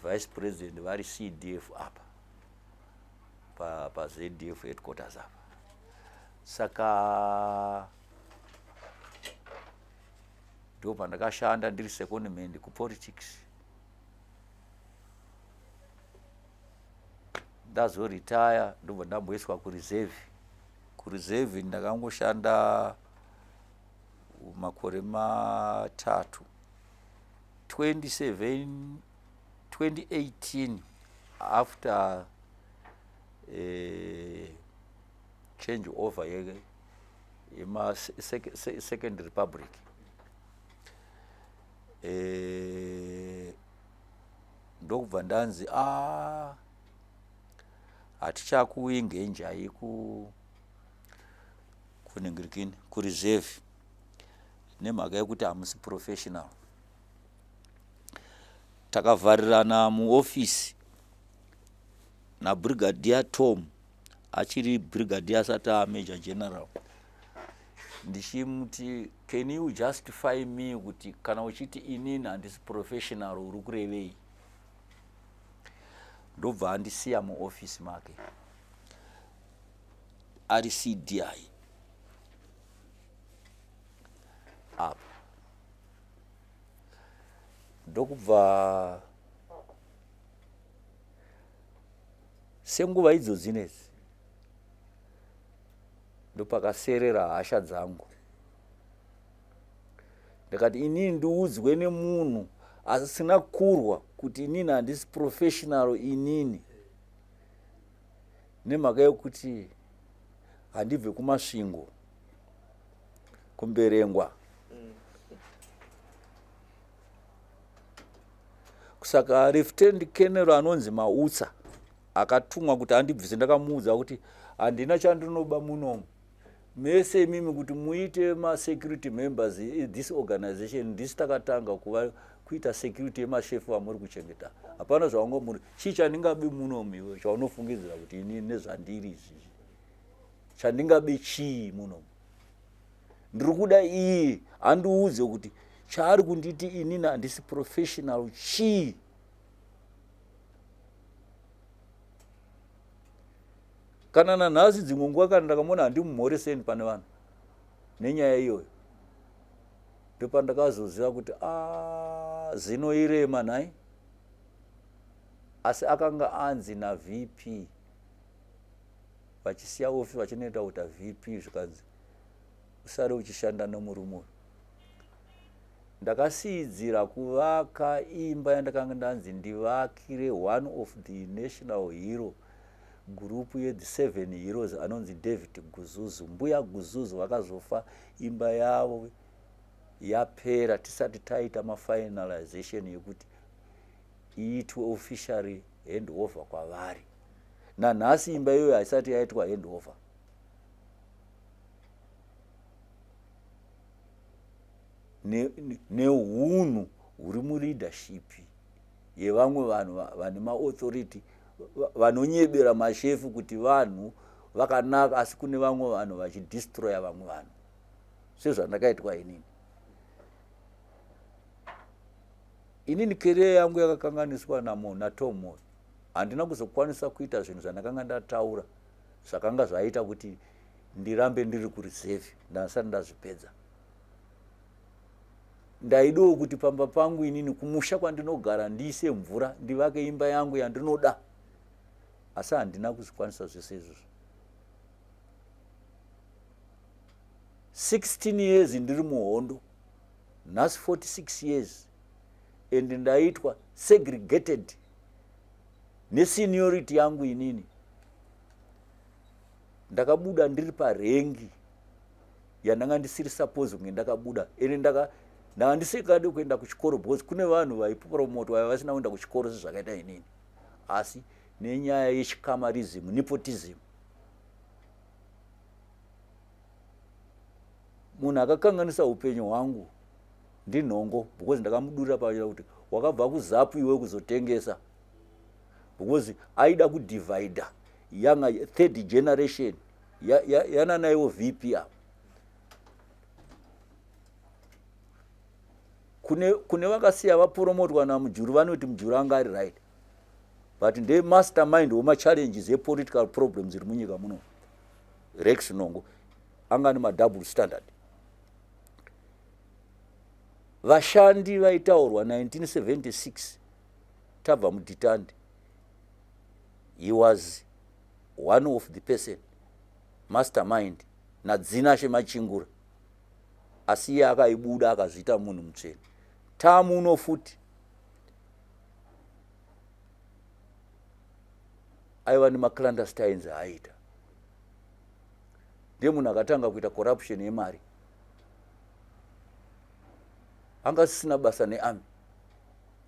vice president vari CDF apa paZDF pa headquarters apa. Saka ndo pandakashanda ndiri secondment kupolitics. Ndazoritaya, ndobva ndamboiswa kureserve. Kureserve ndakangoshanda makore 3. 27 2018, after change over yema Second Republic, ndokubva ndanzi a hatichakuengageai ku kuningirikini kureserve nemhaka yekuti hamusi professional. Takavharirana muofisi naBrigadier Tom, achiri brigadier asati amajor general, ndichimuti, "Can you justify me kuti kana uchiti inini handisi professional uri kurevei?" Ndobva andisiya muofisi make ari CDI apa. Ndokubva senguva idzodzi nedzi ndopakaserera hasha dzangu. Ndikati, "Inini ndiudzwe nemunhu asina kurwa kuti inini handisi professional, inini nemhaka yekuti handibve kuMasvingo, kuMberengwa?" Saka Lieutenant Colonel anonzi Mautsa akatumwa kuti andibvise, ndakamuudza kuti handina chandinoba munomu mese imimi kuti muite masecurity members. This organization ndisi takatanga kuva kuita security yemashefu amuri kuchengeta. Hapana zvawanga muri, chii chandingabi munomu iwe chaunofungidzira kuti inini nezvandiri izvizvi? Chandingabe chii muno? Ndiri kuda iye andiudze kuti chaari kunditi inini handisi professional chii. Kana nanhasi dzimwe nguva kana ndakamuona handimumhoreseni pane vanhu nenyaya iyoyo. Ndopandakazoziva kuti a ah, zino irema nhai. Asi akanga anzi naVP vachisiya ofi vachinoita kuita VP zvikanzi usare uchishanda nemurume uyu. Ndakasiidzira kuvaka imba yandakanga ndanzi ndivakire one of the national hero group yethe seven heroes anonzi David Guzuzu. Mbuya Guzuzu vakazofa imba yavo yapera tisati taita mafinalization yekuti iitwe officially handover kwavari. Nanhasi imba iyoyo haisati yaitwa handover. Nehunhu huri muleadership yevamwe vanhu vane maauthority vanonyebera mashefu kuti vanhu vakanaka, asi kune vamwe vanhu vachidestroya vamwe vanhu sezvandakaitwa inini. Inini career yangu yakakanganiswa naTom Moyo. Handina kuzokwanisa kuita zvinhu zvandakanga ndataura zvakanga zvaita kuti ndirambe ndiri kureserve, ndasati ndazvipedza. Ndaidawo kuti pamba pangu inini kumusha kwandinogara ndiise mvura, ndivake imba yangu yandinoda, asi handina kuzvikwanisa zvese izvozvo. 16 years ndiri muhondo, nhasi 46 years, and ndaitwa segregated neseniority yangu inini. Ndakabuda ndiri parengi yandanga ndisiri suppose kunge ndakabuda, ende ndanga ndisingade kuenda kuchikoro because kune vanhu vaipromotwa vaiva vasina kuenda kuchikoro sezvakaita inini, asi nenyaya yechikamarism, nepotism, munhu akakanganisa upenyu hwangu ndinhongo, because ndakamudurira pachena kuti wakabva kuZAPU iwe kuzotengesa, because aida kudivhaidha yanga third generation yananaiwo VP apa. Kune vakasiya vapromotwa naMujuru vanoti Mujuru anga ari right, but nde mastermind wemachallenges epolitical problems iri munyika muno. Rex Nongo anga ane madouble standard. Vashandi vaitaurwa 1976 tabva mudhitandi, he was one of the person mastermind naDzinashe Machingura, asi iye akaibuda akazviita munhu mutsvene. Tamuno futi aiva nemaclandestines aaita, ndiye munhu akatanga kuita corruption yemari, anga asisina basa nearmy,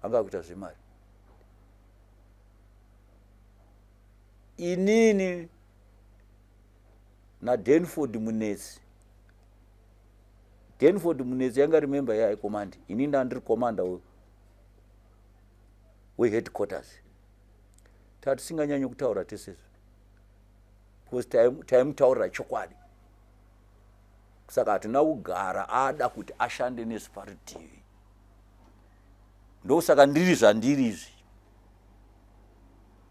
anga akuita zvemari. Inini naDenford Munetsi, Denford Munetsi yanga remember yehigh command, ini ndandiri commander weheadquarters, tatisinganyanyi kutaura tesezvo because taimutaurira chokwadi, saka hatina kugara ada kuti ashande nesu parutivi. Ndosaka ndiri zvandiri izvi,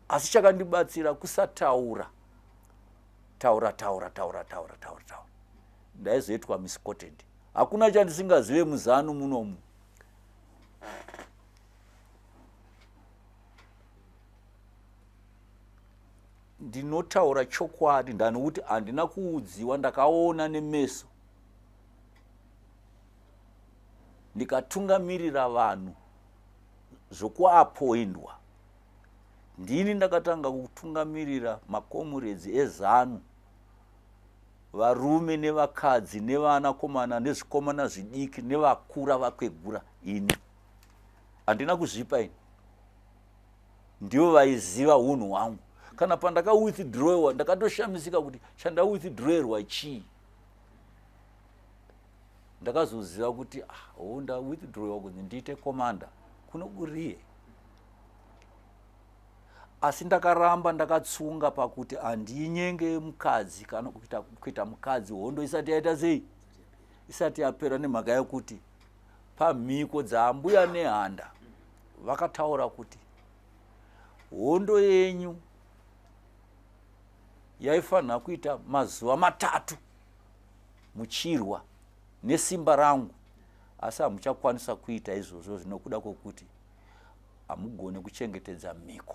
asi chakandibatsira kusataura taura taura taura taura taura taura, ndaizoitwa misquoted. Hakuna chandisingazive muZANU munomu. Ndinotaura chokwadi ndanokuti handina kuudziwa, ndakaona nemeso, ndikatungamirira vanhu zvokuapoindwa. Ndini ndakatanga kutungamirira makomuredzi eZANU, varume nevakadzi nevanakomana nezvikomana zvidiki nevakura vakwegura. Ini handina kuzvipa, ini ndivo vaiziva unhu hwangu. Kana pandakawithdrowa ndakatoshamisika kuti chandawithdrowerwa chii. Ndakazoziva kuti ah, oh, ndawithdrowa kunzi ndiite commander kuno kuriye. Asi ndakaramba ndakatsunga pakuti handinyenge mukadzi kana kuita, kuita mukadzi hondo isati yaita sei, isati yapera, nemhaka yekuti pamhiko dzaambuya Nehanda vakataura kuti hondo yenyu yaifanira kuita mazuva matatu muchirwa nesimba rangu, asi hamuchakwanisa kuita izvozvo zvinokuda kwokuti hamugone kuchengetedza mhiko.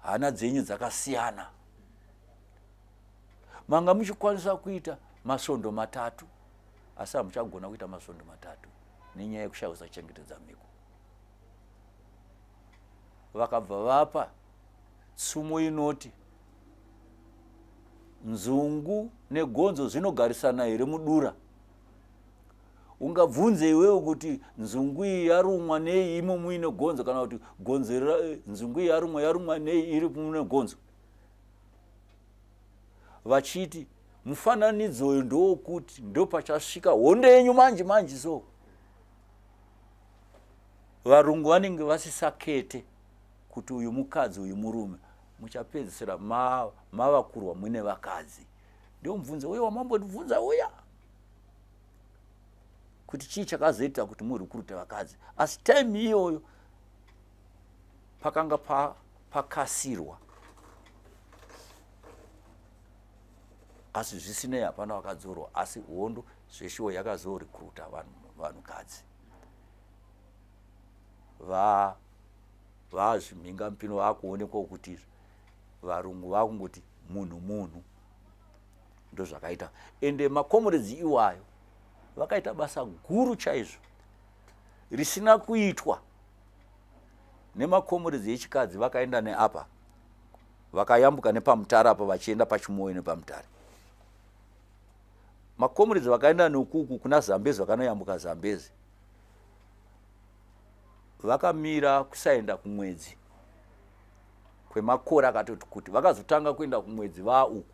Hana dzenyu dzakasiyana. Manga muchikwanisa kuita masvondo matatu, asi hamuchagona kuita masvondo matatu nenyaya yekushayisa kuchengetedza mhiko. Vakabva vapa tsumo inoti nzungu negonzo zvinogarisana here mudura? Ungabvunze iwewe kuti nzungu iyi yarumwa nei imo muine gonzo, kana kuti gonzo nzungu iyi yarumwa yarumwa nei iri mune gonzo? Vachiti mufananidzo uyu ndowokuti ndopachasvika hondo yenyu manje manje, so varungu vanenge vasisakete kuti uyu mukadzi uyu murume, muchapedzisira mava kurwa muine vakadzi. Ndio mubvunzo uya wamambondibvunza uya kuti chii chakazoita kuti murikurute vakadzi. Asi time iyoyo pakanga pakasirwa, asi zvisinei hapana vakadzorwa, asi hondo zveshuwo yakazorikruta vanhukadzi vazvimhinga mupino, vakuonekwa kuti varungu vakungoti munhu munhu. Ndozvakaita. Ende makomuredzi iwayo vakaita basa guru chaizvo risina kuitwa nemakomuredzi echikadzi. Vakaenda neapa, vakayambuka nepamutare apa vachienda pachimoyo nepamutare. Makomuredzi vakaenda nokuku kuna Zambezi, vakanoyambuka Zambezi, vakamira kusaenda kumwedzi kwemakore akatoti kuti. Vakazotanga kuenda kumwedzi vaa uku,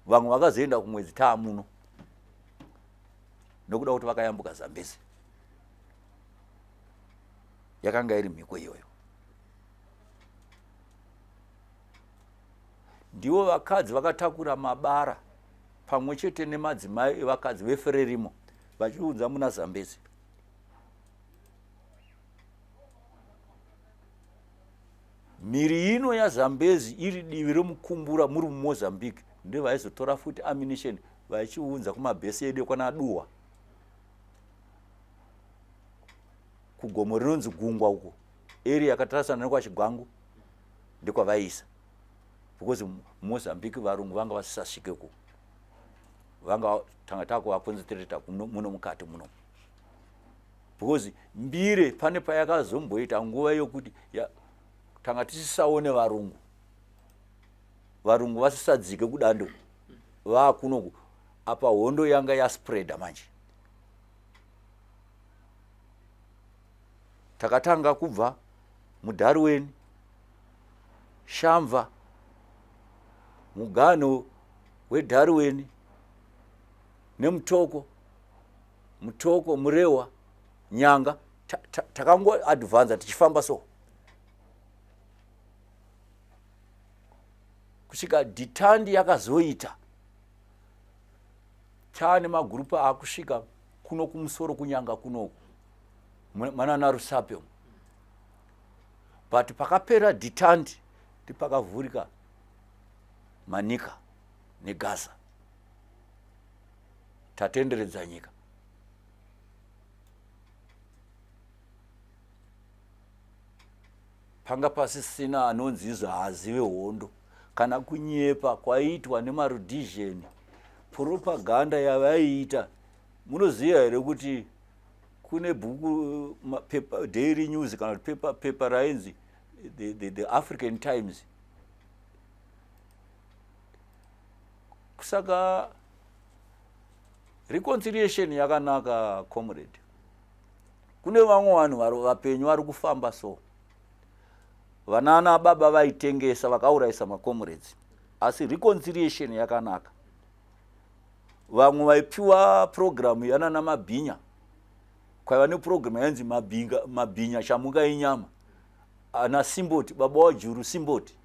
vamwe vakazoenda kumwedzi taa muno nokuda kuti vakayambuka Zambezi. Yakanga iri mhiko iyoyo. Ndivo vakadzi vakatakura mabara pamwe chete nemadzimai evakadzi veFrelimo vachiunza muna Zambezi. Mhiri ino yaZambezi iri divi remukumbura muri muMozambique, ndevaizotora futi ammunition vachiunza kumabhesi edu ekwana Duwa, kugomo rinonzi Gungwa uko, area yakatarisana nekwaChigwangu, ndekwavaiisa, because Mozambique varungu vanga vasisasvike ku vanga tanga takuvakonzentreta muno mukati muno, because Mbire pane payakazomboita nguva yokuti tanga tisisaone varungu, varungu vasisadzike kudando vakunoku. Apa hondo yanga yaspreada manje. Takatanga kubva muDarwen, Shamva, mugano weDarwen neMutoko, Mutoko, Murewa, Nyanga, takangoadvanza tichifamba so kusvika dhitandi yakazoita taane magurupu akusvika kuno kumusoro kuNyanga kunoku manana Rusape umu. But pakapera dhitandi ndipakavhurika Manika neGaza, tatenderedza nyika. Panga pasisina anonzi izvo haazive hondo kana kunyepa kwaiitwa nemaRhodesian, propaganda yavaiita. Munoziva here kuti kune bhuku mapepa, Daily News kana kuti pepa, pepa rainzi the African Times? Saka reconciliation yakanaka, comrade. Kune vamwe vanhu vapenyu vari kufamba so, vanana baba vaitengesa, vakaurayisa macomrades, asi reconciliation yakanaka. Vamwe vaipiwa programu yanana Mabhinya. Kwaiva neprogram yainzi mabinga, mabhinya chamuka inyama ana Simboti, baba waJuru Simboti.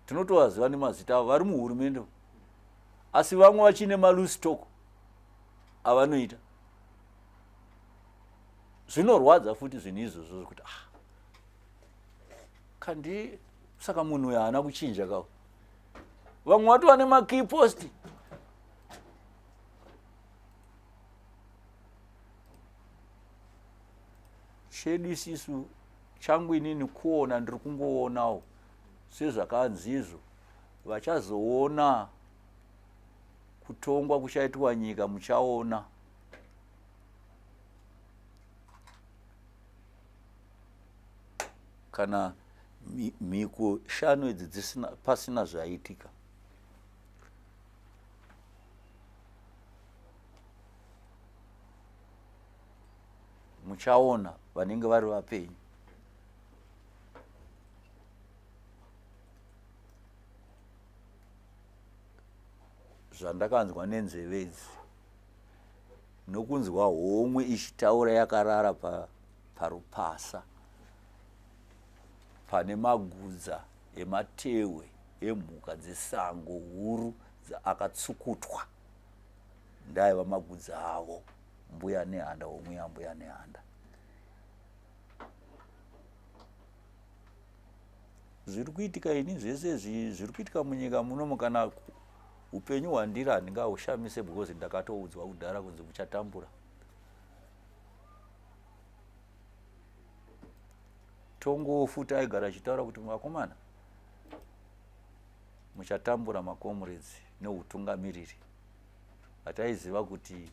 Tinotovaziva nemazita avo vari muhurumende, asi vamwe vachine maloose talk avanoita. Zvinorwadza futi zvinhu izvozvo zvekuti ah, kandi saka munhu uyo haana kuchinja kawo. Vamwe vatova nemakey post. Chedu isisu, changu inini kuona, ndiri kungoonawo sezvakanzi izvo vachazoona kutongwa kuchaitwa nyika, muchaona kana mhiko shanu idzi dzisina pasina zvaitika. Muchaona vanenge vari vapenyu. Zvandakanzwa nenzeve idzi nokunzwa homwe ichitaura yakarara parupasa pane magudza ematehwe emhuka dzesango huru akatsukutwa, ndaiva magudza avo Mbuya Nehanda, homwe yaMbuya Nehanda. Zviri kuitika ini zvese zviri kuitika munyika munomu, kana upenyu hwandiri handingahushamise because ndakatoudzwa kudhara kunzi muchatambura. Tongowo futi aigara achitaura kuti vakomana muchatambura macomrades neutungamiriri. Hataiziva kuti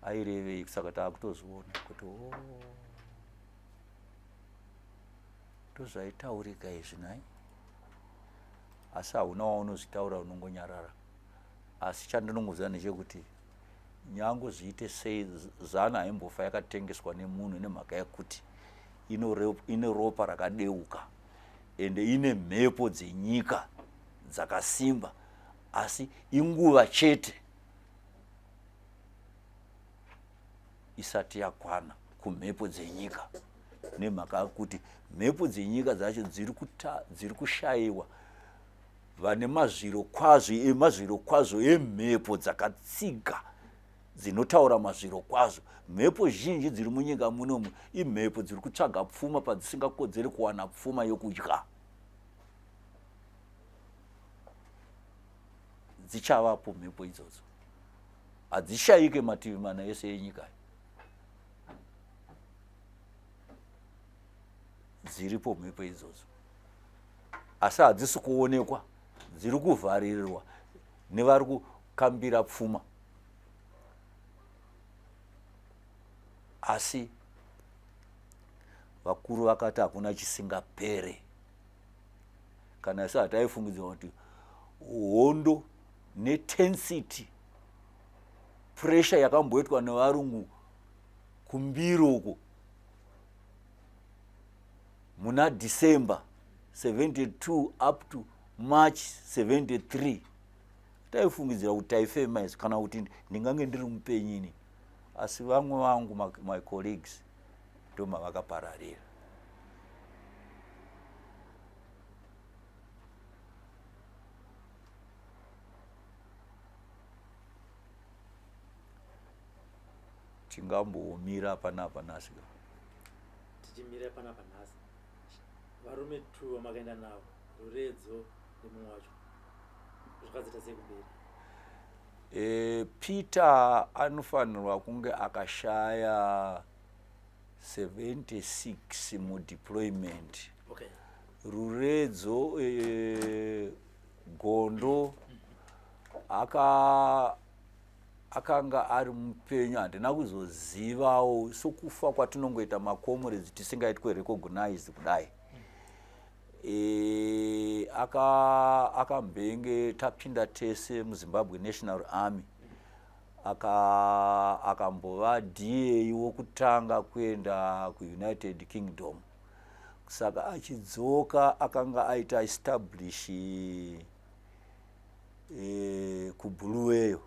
airevei, saka taakutozviona kuti o oh, ndozvaitaurika izvi nhai. Asi hauna waunozvitaura, unongonyarara. Asi chandinongoziva ndechekuti nyange zviite sei, Zanu haimbofa yakatengeswa nemunhu, nemhaka yekuti ine ropa rakadeuka ende ine mhepo dzenyika dzakasimba, asi inguva chete isati yakwana kumhepo dzenyika, nemhaka yekuti mhepo dzenyika dzacho dziri kushayiwa vane mazviro kwazvo emazviro kwazvo emhepo dzakatsiga dzinotaura mazviro kwazvo. Mhepo zhinji dziri munyika munomu imhepo dziri kutsvaga pfuma padzisingakodzeri kuwana pfuma yokudya. Dzichavapo mhepo idzodzo, hadzishayike mativi mana ese enyika, dziripo mhepo idzodzo, asi hadzisi kuonekwa, dziri kuvharirirwa nevari kukambira pfuma. Asi vakuru vakati hakuna chisingapere. Kana isu hataifungidzira kuti hondo netensity pressure yakamboitwa nevarungu kumbiro uko muna December 72 up to March 73, taifungidzira kuti taifema isu kana kuti ndingange ndiri mupenyini, asi vamwe vangu, my colleagues, ndomavakapararira. Tingambomira panapa nhasi ka? Tichimira panapa nhasi, varume two vamakaenda navo, Ruredzo nemumwe wacho, zvakazoita sei kumberi? Peter anofanirwa kunge akashaya 76 mudeployment. Okay. Ruredzo Gondo akanga ari mupenyu, handina kuzozivawo sokufa kwatinongoita macomrades tisingaitwe recognize kudai. Akambenge tapinda tese muZimbabwe National Army, akambova DA wokutanga kuenda kuUnited Kingdom, saka achidzoka akanga aita establish kuBuluweyo.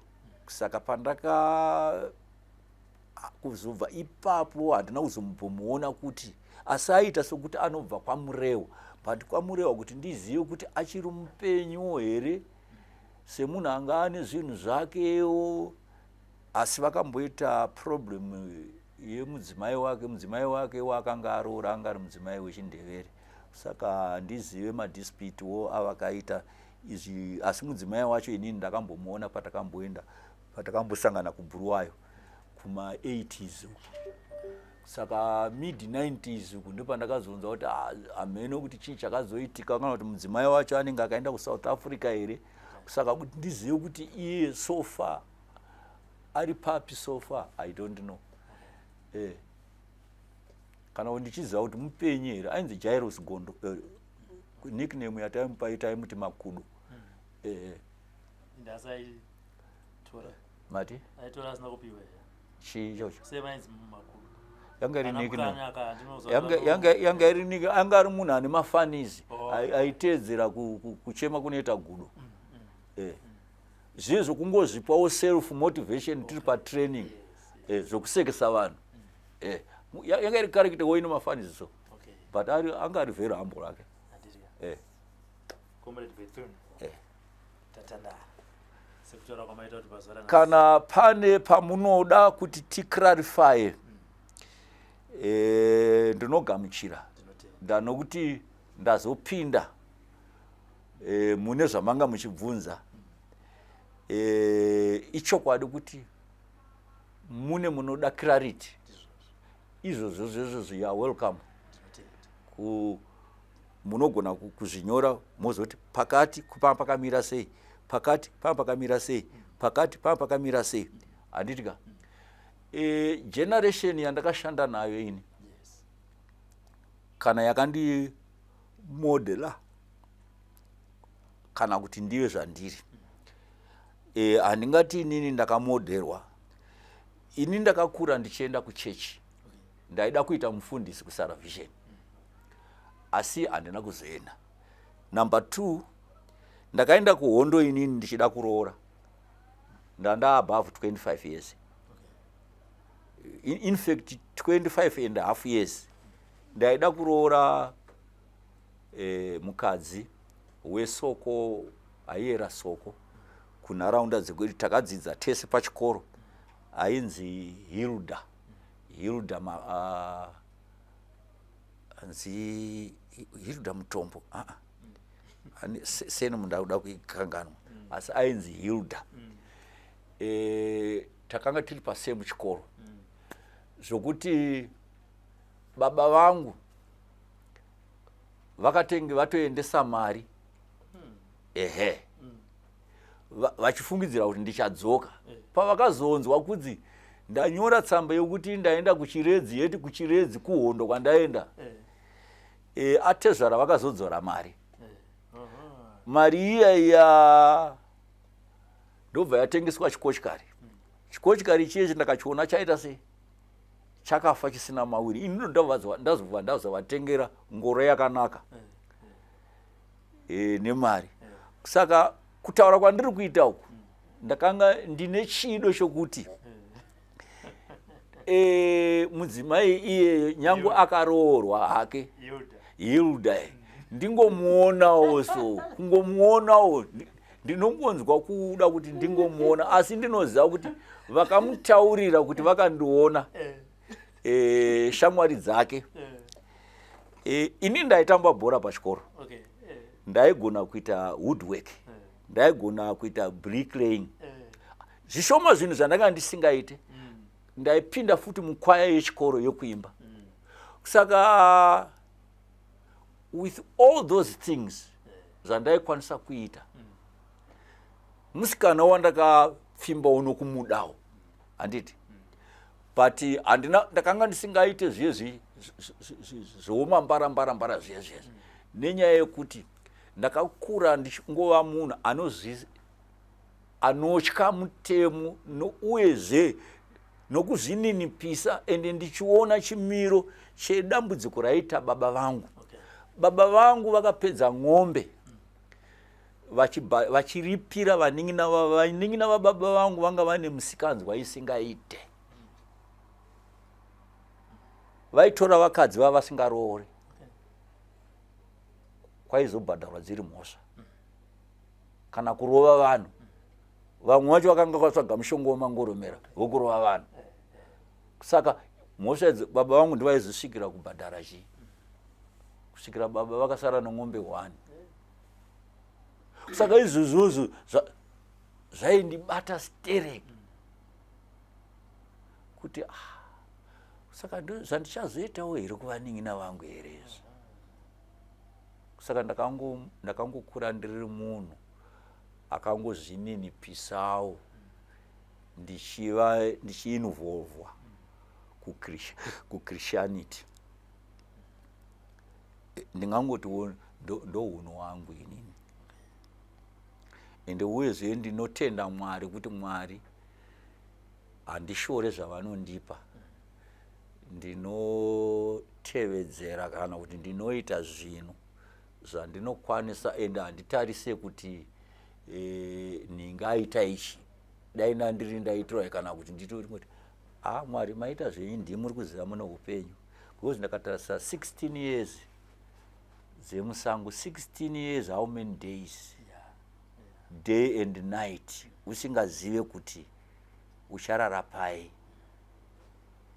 Saka pandaka kuzobva ipapo handina kuzombomuona kuti asi aita sokuti anobva kwaMurewa, but kwaMurewa kuti ndizive kuti achiri mupenyu here semunhu anga ane zvinhu zvakewo. Asi vakamboita problem yemudzimai wake, mudzimai wake waakanga aroora anga ari mudzimai wechiNdevere, saka handizive madispitiwo avakaita izvi. Asi mudzimai wacho inini ndakambomuona patakamboenda, patakambosangana kuBhuruwayo kuma-80s uku, saka mid 90s uku ndopandakazonzwa kuti hameno kuti chii chakazoitika, kana kuti mudzimai wacho anenge akaenda kuSouth Africa here. Saka kuti ndizive kuti iye so far ari papi, so far I don't know. Kana kuti ndichiziva kuti mupenyu here. Ainzi Jairos Gondo, nickname yataimupa taimuti Makudo. Ndasaitora. Mati? Aitora asina kupiwa here? Chii ichocho? Semainzi Makudo. Yanga iri Ana nickname. Mukanya aka ndinoziva Yanga iri nick, anga ari munhu ane mafanizi. Aiteedzera kuchema kunoita gudo. Zviye zvokungozvipawo self motivation tiri patraining, zvokusekesa vanhu. Yanga iri character wo ine mafanizi so, but anga ari very humble ake. Handiri. Comrade Bethune. Tatanda. Sekutaura kwamaita kuti pazuva ranhasi. Kana pane pamunoda kuti ticlarifye, ndinogamuchira. Ndinotenda. Ndanokuti ndazopinda mune zvamanga muchibvunza. Ichokwadi kuti mune munoda clarity, izvozvo zvezvozvo, you are welcome. Ndinotenda. Munogona kuzvinyora mozoti pakati paa pakamira sei, pakati paa pakamira sei, pakati paa pakamira sei, handiti ka? Generation yandakashanda nayo ini, kana yakandimodela kana kuti ndive zvandiri, handingati inini ndakamodherwa. Ini ndakakura ndichienda kuchechi, ndaida kuita mufundisi kuSalvation, asi handina kuzoenda. Number two, ndakaenda kuhondo inini ndichida kuroora, ndanda above 25 years, in fact 25 and a half years. Ndaida kuroora mukadzi wesoko, aiyera soko kunharaunda dzekwedu, takadzidza tese pachikoro, ainzi Hilda, Hilda ma, anzi Hilda Mutombo. Seni munhu akuda kuikanganwa, asi ainzi Hilda. Takanga tiri pasame chikoro, zvokuti baba vangu vakatenge vatoendesa mari, ehe, vachifungidzira kuti ndichadzoka. Pavakazonzwa kunzi ndanyora tsamba yokuti ndaenda kuChiredzi, yeti kuChiredzi kuhondo kwandaenda, atezvara vakazodzora mari. Mari iya iya ndobva yatengeswa chikochikari. Chikochikari chiye ndakachiona chaita sei, chakafa chisina mawiri. Ini ndazobva ndazovatengera ngoro yakanaka nemari. Saka kutaura kwandiri kuita uku, ndakanga ndine chido chokuti mudzimai iye nyange akaroorwa hake, Hilda. Hilda, ndingomuonawo so, kungomuonawo ndinongonzwa kuda kuti ndingomuona. Asi ndinoziva kuti vakamutaurira kuti vakandiona, shamwari dzake. Ini ndaitamba bhora pachikoro. Ndaigona kuita woodwork, ndaigona kuita bricklaying, zvishoma zvinhu zvandanga ndisingaite. Ndaipinda futi mukwaya yechikoro yokuimba. Saka with all those things zvandaikwanisa kuita, musikana wandakapfimbawo nokumudawo, handiti? But handina, ndakanga ndisingaite zviye zveumambarambarambara zviye zviye, nenyaya yekuti ndakakura ndichingova munhu anotya mutemo uyezve nokuzvininipisa, ende ndichiona chimiro chedambudziko raita baba vangu. Baba vangu vakapedza ng'ombe. Vachiripira vanin'ina vanin'ina vababa vangu vanga vane musikanzwa isingaite. Vaitora vakadzi vava vasingaroore, kwaizobhadharwa dziri mhosva kana kurova vanhu. Vamwe vacho vakanga vatsvaga mushonga wemangoromera vokurova vanhu. Saka mhosva idzi baba vangu ndivaizosvikira kubhadhara chii, kusvikira baba vakasara nemombe one. Saka izvozvozvo zvaindibata stereki kuti ah, saka zvandichazoitawo here kuvanin'ina vangu here izvi? Saka ndakangokura ndiri munhu akangozvininipisawo, ndichiva ndichiinvolvwa kuchristianity. Ndingangotiwo ndohunhu hwangu inini. Ende uyezve ndinotenda Mwari kuti Mwari handishore zvavanondipa. Ndinotevedzera kana kuti ndinoita zvinhu zvandinokwanisa, ende handitarise kuti ndingaita ichi, dai ndandiri ndaitirwa, kana kuti nditori kuti a ah, Mwari maita zvenyu, ndimuri kuziva mune upenyu. Because ndakatarisa 16 years dzemusango, 16 years, how many days, day and night, usingazive kuti ucharara pai,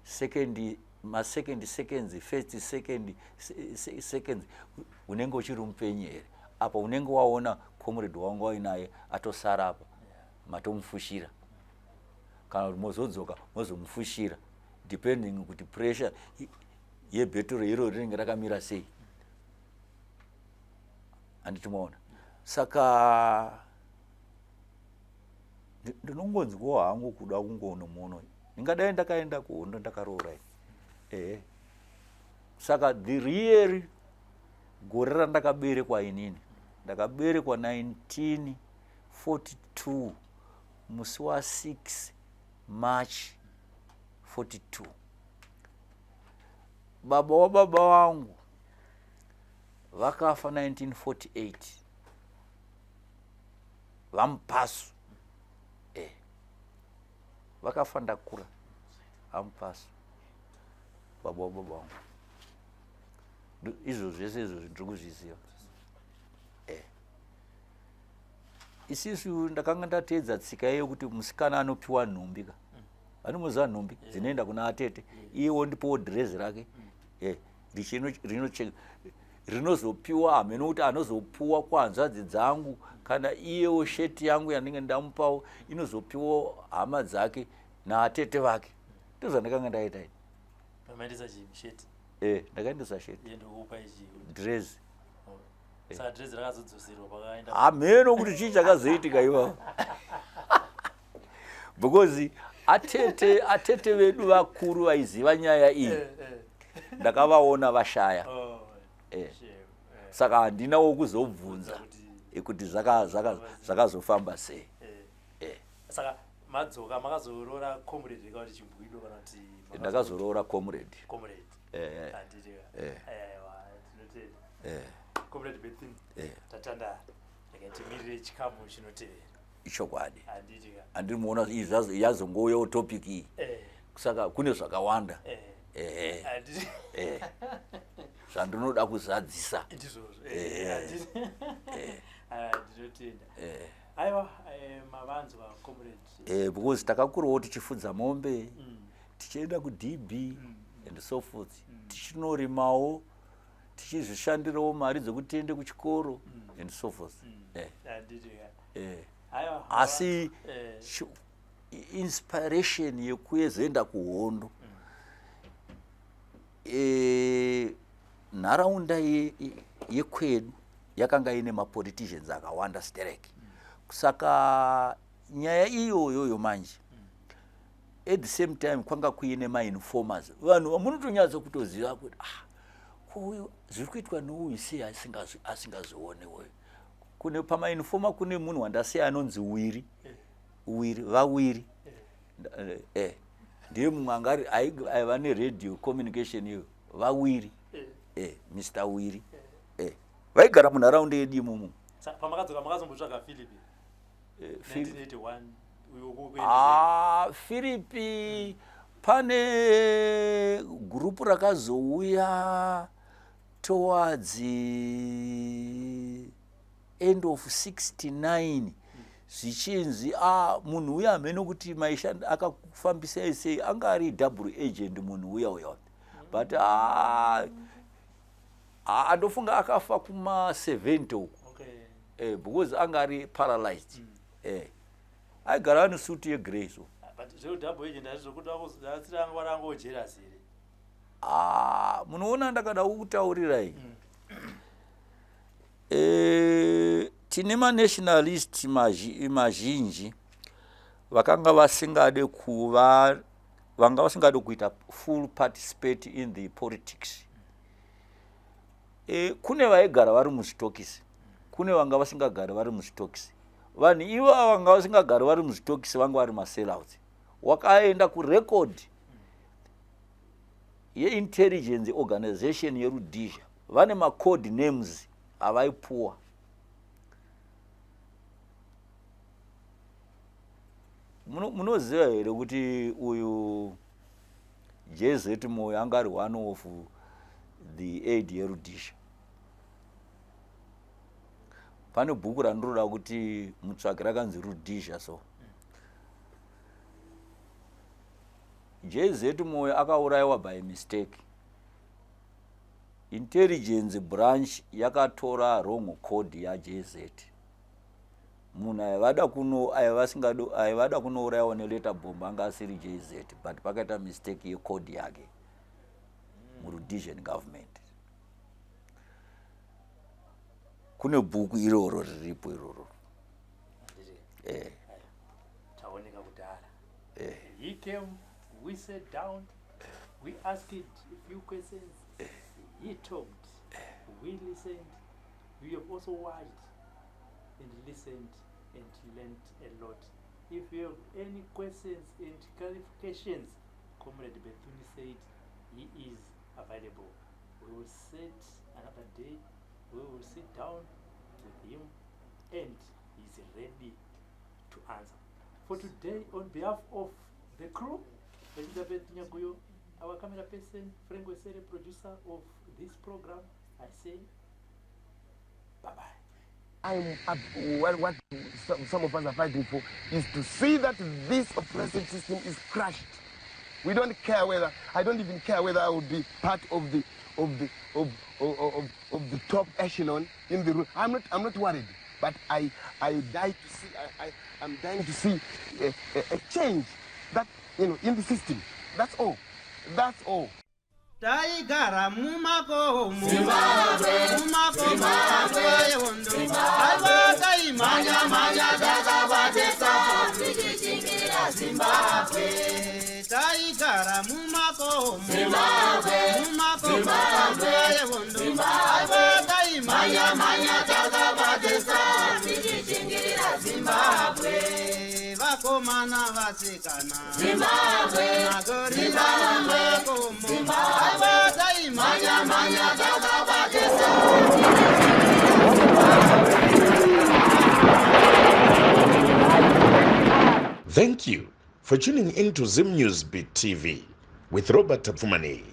second masecond seconds, first second seconds, unenge uchiri mupenyu here? Apa unenge waona comrade wangu wainaye atosara apa, matomufushira, kana kuti mozodzoka mozomufushira, depending kuti pressure yebheturo iro rinenge rakamira sei, handiti maona? Saka ndinongonzwawo hangu kuda kungonomuono. Ndingadai ndakaenda kuhondo ndakaroora ehe. Saka the real gore randakaberekwa inini, ndakaberekwa 1942, musi wa6 March 42. Baba wababa vangu vakafa 1948, vaMupasu. Vakafa ndakura, vaMupasu, baba wababa vangu. Izvo zvese izvo ndiri kuzviziva. Isisu ndakanga ndateedza tsika iyo kuti musikana anopiwa nhumbi ka, vanomuziva, nhumbi dzinoenda kuna atete, iye wondipowo dhirezi rake rinozopiwa hameno kuti anozopuwa kuhanzvadzi dzangu, kana iyewo sheti yangu yandinge ndamupawo inozopiwa hama dzake naatete vake. Ndozvandakanga ndaita ini. Pamaendesa chii? Sheti? Ndakaendesa sheti. Iye ndokupa ichi? Dhirezi. Saka dhirezi rakazodzoserwa pakaenda? Hameno kuti chii chakazoitika ipapo, because atete vedu vakuru vaiziva nyaya iyi ndakavaona vashaya. Oh, shame. Saka handinawo kuzobvunza kuti zvakazofamba sei. Saka madzoka makazoroora comrade kana kuti chimbwido kana kuti Ndakazoroora comrade. Comrade. Handiti? Aiwa, tinotenda. Comrade Bethin, tatanda. Rega timirire chikamu chinotevera. Ichokwadi. Handiti? Handiri muona yazongouyawo topic iyi, saka kune zvakawanda Handiti? Zvandinoda kuzadzisa. Ndizvozvo. Handiti? Ndinotenda. Aiwa, mavanzwa comrade. Because takakurawo tichifudza mombe, tichienda kuDB and so forth, tichinorimawo, tichizvishandirawo mari dzekuti tiende kuchikoro and so forth. Handiti? Aiwa. Asi inspiration yekuzoenda kuhondo, nharaunda yekwedu yakanga ine mapoliticians akawanda sterek. Saka nyaya iyoyoyo manje, at the same time kwanga kuine mainformers, vanhu vamunotonyatsa kutoziva kuti ah, ko zviri kuitwa nouyu sei asingazvione uyu? Kune pamainformer kune munhu wandasiya anonzi Wiri, Wiri, vaWiri. Ndiye mumwe anga aiva neradio communication iyo, vaWiri, Mr Wiri. Vaigara munharaunda yedu imomo. Pamakadzoka makazombotsvaga Philip 1981 Ah, Philip pane gurupu rakazouya towards end of 69 zvichinzi ah, munhu uya hameno kuti maishanda akakufambisai sei, anga ari double agent munhu uya uya, but ah, ah, andofunga akafa kuma 70 uku. Because anga ari paralyzed. Aigara ane suti yegrey so. But zvekudouble agent hazvizokuda rangojealous here? Ah, munoona, ndakada kukutaurirai, tine manationalist mazhinji vakanga vasingade kuva, vanga vasingade kuita full participate in the politics. Kune vaigara vari muzvitokisi, kune vanga vasingagari vari muzvitokisi. Vanhu ivava vanga vasingagari vari muzvitokisi vanga vari masellouts. Wakaenda kurecord yeintelligence organization yeRhodesia, vane macode names avaipuwa. Munoziva here kuti uyu JZ Moyo anga ari one of the aid yeRhodesia? Pane bhuku randinoda kuti mutsvake rakanzi Rhodesia. So JZ Moyo akaurayiwa by mistake. Intelligence branch yakatora wrong code yaJZ. Munhu aivada kuno aivada kunourayiwa neletter bomb anga asiri JZ, but pakaita mistake yecode yake muRhodesian government. Kune bhuku iroro riripo iroro. Taoneka kudhara. He came, we sat down, we asked a few questions, he talked, we listened. We have also watched and listened and learned a lot. If you have any questions and clarifications, Comrade Bethune said he is available. We will set another day, we will sit down with him, and he's ready to answer. For today, on behalf of the crew, Elizabeth Nyaguyo, our camera person, Frank Wesere, producer of this program, I say bye-bye. I'm up, what some of us are fighting for is to see that this oppressive system is crushed. We don't care whether, I don't even care whether I will be part of the top echelon in the room. I'm not worried, but I die to see, I'm dying to see a change that, in the system. That's all. That's all. Taigara mumakomo, mumakomo, yehondo. Aiwa, taimhanya mhanya takabatisa tichichingirira Zimbabwe. Taigara mumakomo, mumakomo, yehondo. Aiwa, taimhanya mhanya takabatisa tichichingirira Zimbabwe. Vakomana, vasikana, Zimbabwe, magorila mumakomo. Aiwa, taimhanya mhanya takabatisa. Thank you for tuning in to Zim News Beat TV with Robert Tafumani.